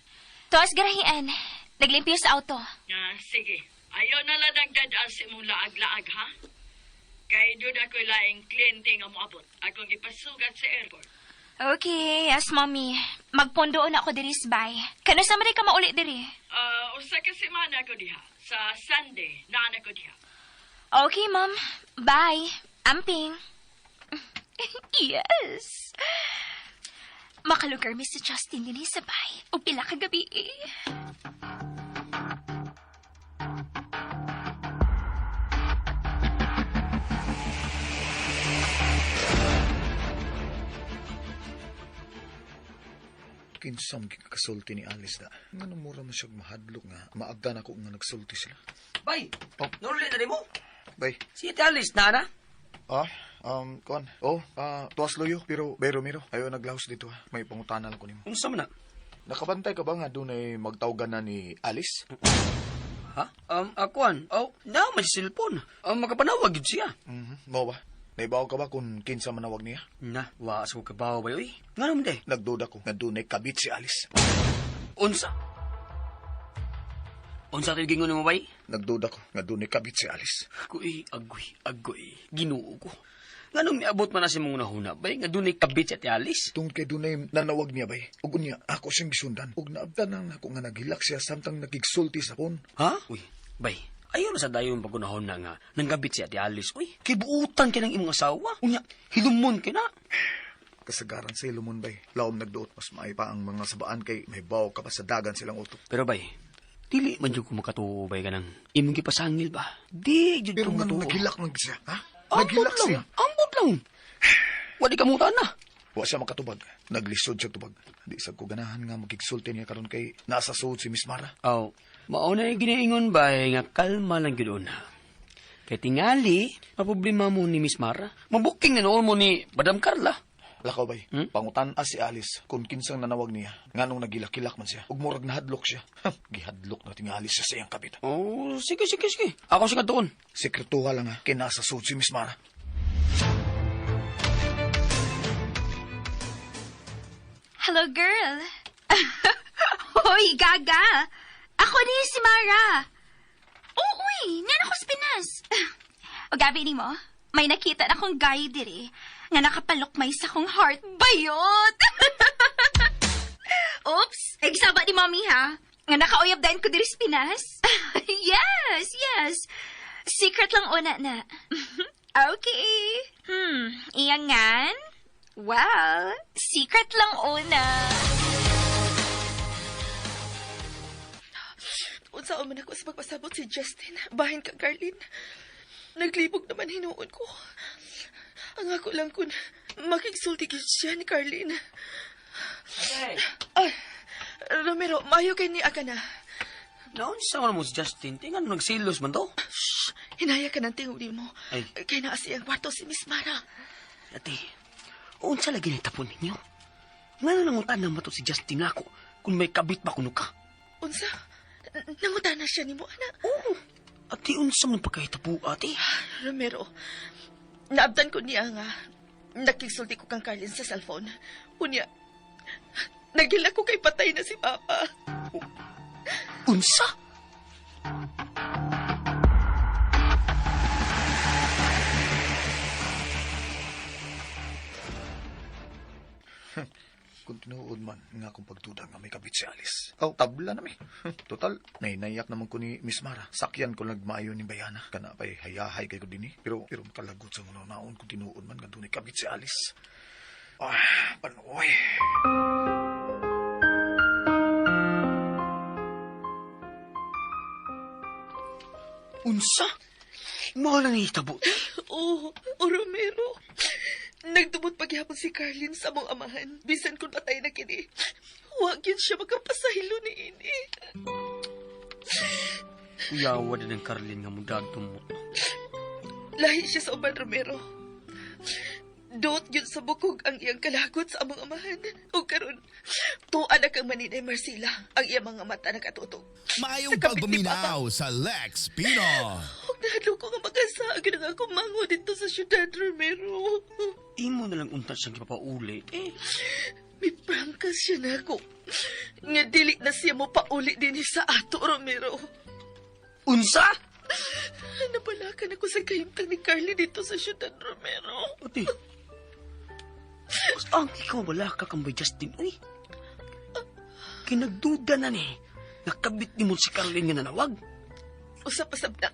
Tuas garahian. Naglimpyo sa auto. Ah, sige. Ayaw na lang nagdadaan sa imong laag-laag, ha? Kay doon ako'y laing kliyente nga moabot. Akong ipasugat sa airport. Okay, yes, mommy. Magpondoon ako diri sa bay. Kano sa man ka mauli diri? Ah, usa ka semana ko diha. Sa Sunday, naan ako diha. Okay, mom. Bye. Amping. Yes. Makalugar mi si Justin din sa bay. O pila ka gabi eh. Kinsam kasulti ni Alice da. Nga mura man siya mahadlok nga. Maagdan ako nga nagsulti sila. Bay, Oh. nuruli na mo. Bay. Si Ate Alice na na. Ah, kuan. Oh, tuwas luyo, pero bay Romero, ayaw naglaos dito ha. May pangutana lang ko nimo. Unsa man na? Nakabantay ka ba nga doon ay magtawgan na ni Alice? Ha? Akuan. Oh, na man si cellphone. Makapanawag gyud siya. Mhm. Mo ba? Naibaw ka ba kung kinsa manawag niya? Na, wa sa ko kabaw bay oy. Ngano man day? Nagduda ko nga doon ay kabit si Alice. Unsa? Unsa tayo gingon mo bay? Nagduda ko nga doon ay kabit si Alice. Agoy, agoy, agoy. Ginoo ko. Nganong miabot man na si mong nahuna bay nga dunay kabit si Ate Alice? Tungkol kay dunay nanawag niya bay. Ug unya ako siyang gisundan. Ug naabdan na nako nga naghilak siya samtang nagigsulti sa phone. Ha? Uy, bay. Ayaw na sa dayon pagunahon na nga nanggabit si Ate Alice. Uy, kibuutan kay ng imong asawa. Unya, hilumon kay na. Kasagaran sa ilumon bay. Laom nagduot mas maay pa ang mga sabaan kay may baw ka pa sa dagan silang utok. Pero bay, dili man jud ko makatuo bay kanang imong gipasangil ba? Di jud Pero ko nga makatuo. naghilak man siya, ha? Ambot Naghilak lang. siya. Ambot lang. Wadi ka mutan na. Wa siya makatubag. Naglisod siya tubag. Di sad ko ganahan nga magigsulti niya karon kay nasa suod si Miss Mara. Aw, mao na yung ginaingon bay nga kalma lang gyud una. Kay tingali, maproblema mo ni Miss Mara. Mabuking na noon mo ni Madam Carla. Lakaw bay, pangutan si Alice kung kinsang nanawag niya. Nganong nagilak-kilak man siya. Ug murag nahadlok siya. Gihadlok na tingali siya sa iyang kabit. Oh, sige, sige, sige. Ako sa katuon. Sekretuha lang ha, kay nasa suod si Miss Mara. Hello, girl. Hoy, Gaga. Ako ni si Mara. Oo, uy. Nga na ko sa Pinas. O gabi ni mo, may nakita na akong guy diri nga nakapalukmay sa akong heart. Bayot! Oops! Nagsaba ni mommy ha. Nga nakauyab din ko diri sa Pinas. Yes, yes. Secret lang una na. Okay. Iyangan? Well, secret lang una. Unsa man ako sa pagpasabot si Justin. Bahin ka, Carlin. Naglibog naman hinuon ko. Ang ako lang kun makigsulti gyud siya ni Carlin. Ay, Romero, maayo kay ni Aka na. Naunsa man mo si Justin? Tingnan mo nagsilos man to. Shh! Hinaya ka ng tingog mo. Ay. Kay naa siyang kwarto si Miss Mara. Ate, unsa lagi na tapon ninyo? Ngano nangutan na mato si Justin ako kung may kabit ba kuno ka? Unsa? Nangutana siya nimo, anak. Oo. Ate, unsa man pagkahitabo, ate? Romero, naabdan ko niya nga nakigsulti ko kang Carlin sa cellphone. Unya, nagilak ko kay patay na si Papa. Unsa? Kung tinuod man nga akong pagduda nga may kabit si Alice. Aw, tabla na mi. Total, nainayak naman ko ni Miss Mara. Sakyan ko nagmaayo ni Bayana. Kana pa'y hayahay kay ko dinhi. Pero makalagot sa mga naon kung tinuod man nga dunay kabit si Alice. Ah, panoy. Unsa? Mao lang nahitabo. Oh, oh Romero. Nagdumot paghihapon si Carlin sa among amahan. Bisan kung patay na kini. Huwag yun siya makapasahilo ni ini. Kuyawa din ang Carlin nga mudadto mo. Lahi siya sa uban, Romero. Dot yun sa bukog ang iyang kalagot sa among amahan. O karon, tuan na kang maninay Marcela ang iyang mga mata nakatutog. Maayong Sa kapit ni Papa. pagpaminaw sa Lex Pino. Huwag nahadlok ko nga magkasaag na nga kumango dito sa syudad, Romero. Imo na lang unta siyang ipapauli. Eh, May prangka siya na ako. Nga dili na siya mo pauli din sa ato, Romero. Unsa? Napalakan ako sa kahimtang ni Carly dito sa syudad, Romero. Ate. Ang ikaw wala ka kang bay Justin, uy. Kinagduda na ni. Nakabit ni mo si Carlin nga nanawag. Usap-usap na.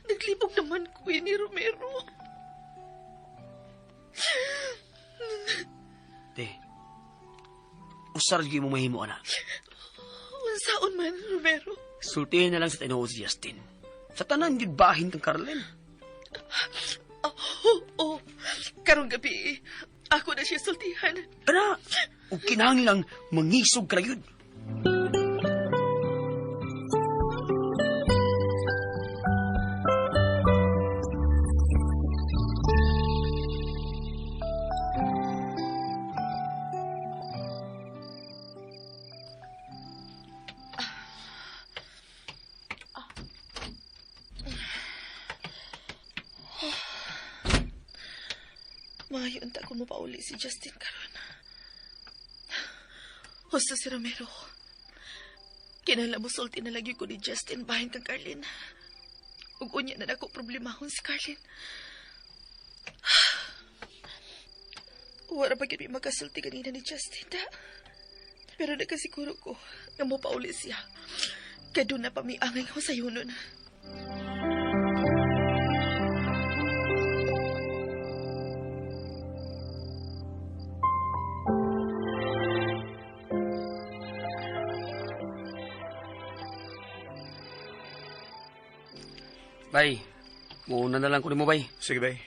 Naglibog naman ko eh, ni Romero. Te, usar gyud mo mahimo ana. Unsaon man, Romero. Sultihin na lang sa tinuod si Justin. Sa tanan gyud bahin kang Carlin. Oh, oh, karong gabi, ako na siya sultihan. Ana, ug kinahanglang mangisog ka na gyud. Maayo unta ko mapauli si Justin karon. Husto si Romero. Kinahanglan mo sulti na lagi ko ni Justin bahin kang Carlin. Ug unya na nako problemahon si Carlin. Wala pa gyud mi makasulti kanina ni Justin da. Pero nakasiguro ko nga mo pauli siya. Kay doon na pa mi angay ko sa yunon. Bay, muuna na lang ko nimo bay. Sige, bay.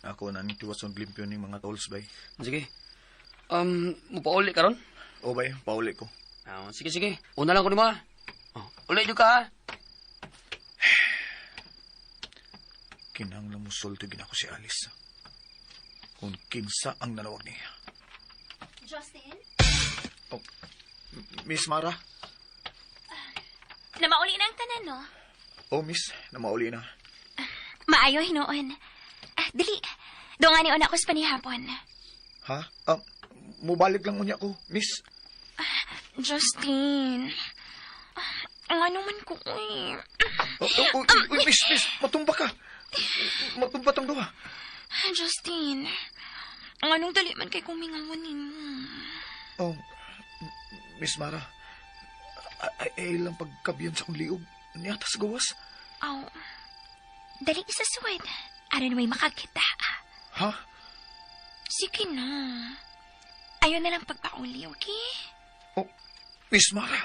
Ako na ning tiwas ang limpyo ning mga tools, bay. Sige. Mupauli karon? O, bay. Pauli ko. Ah, sige, sige. Una lang ko nimo ah. Oh, uli jud ka ah. Kinahanglan mo sulti gina ko si Alice. Kung kinsa ang nanawag niya. Justin? Oh, Miss Mara? Namauli na ang tanan, no? Oh, miss. Namauli na. Maayo hinuon. Ah, dali. Doon nga ni una ko sa panihapon. Ha? Ah, mubalik lang unya ko, miss. Justin. Ang ano man ko, eh. Oh, oh, oh, uy, miss, miss. Matumba ka. Matumba tang duha. Justin. Ang anong dali man kay kumingawan nimo. Oh, Miss Mara. Ay, ay lang pagkabiyan sa akong liog. Niyata sa gawas. Aw. Dali isa suwed. Aron may makakita. Ha? Sige na. Ayaw na lang pagpauli, okay? Oh, Miss Mara.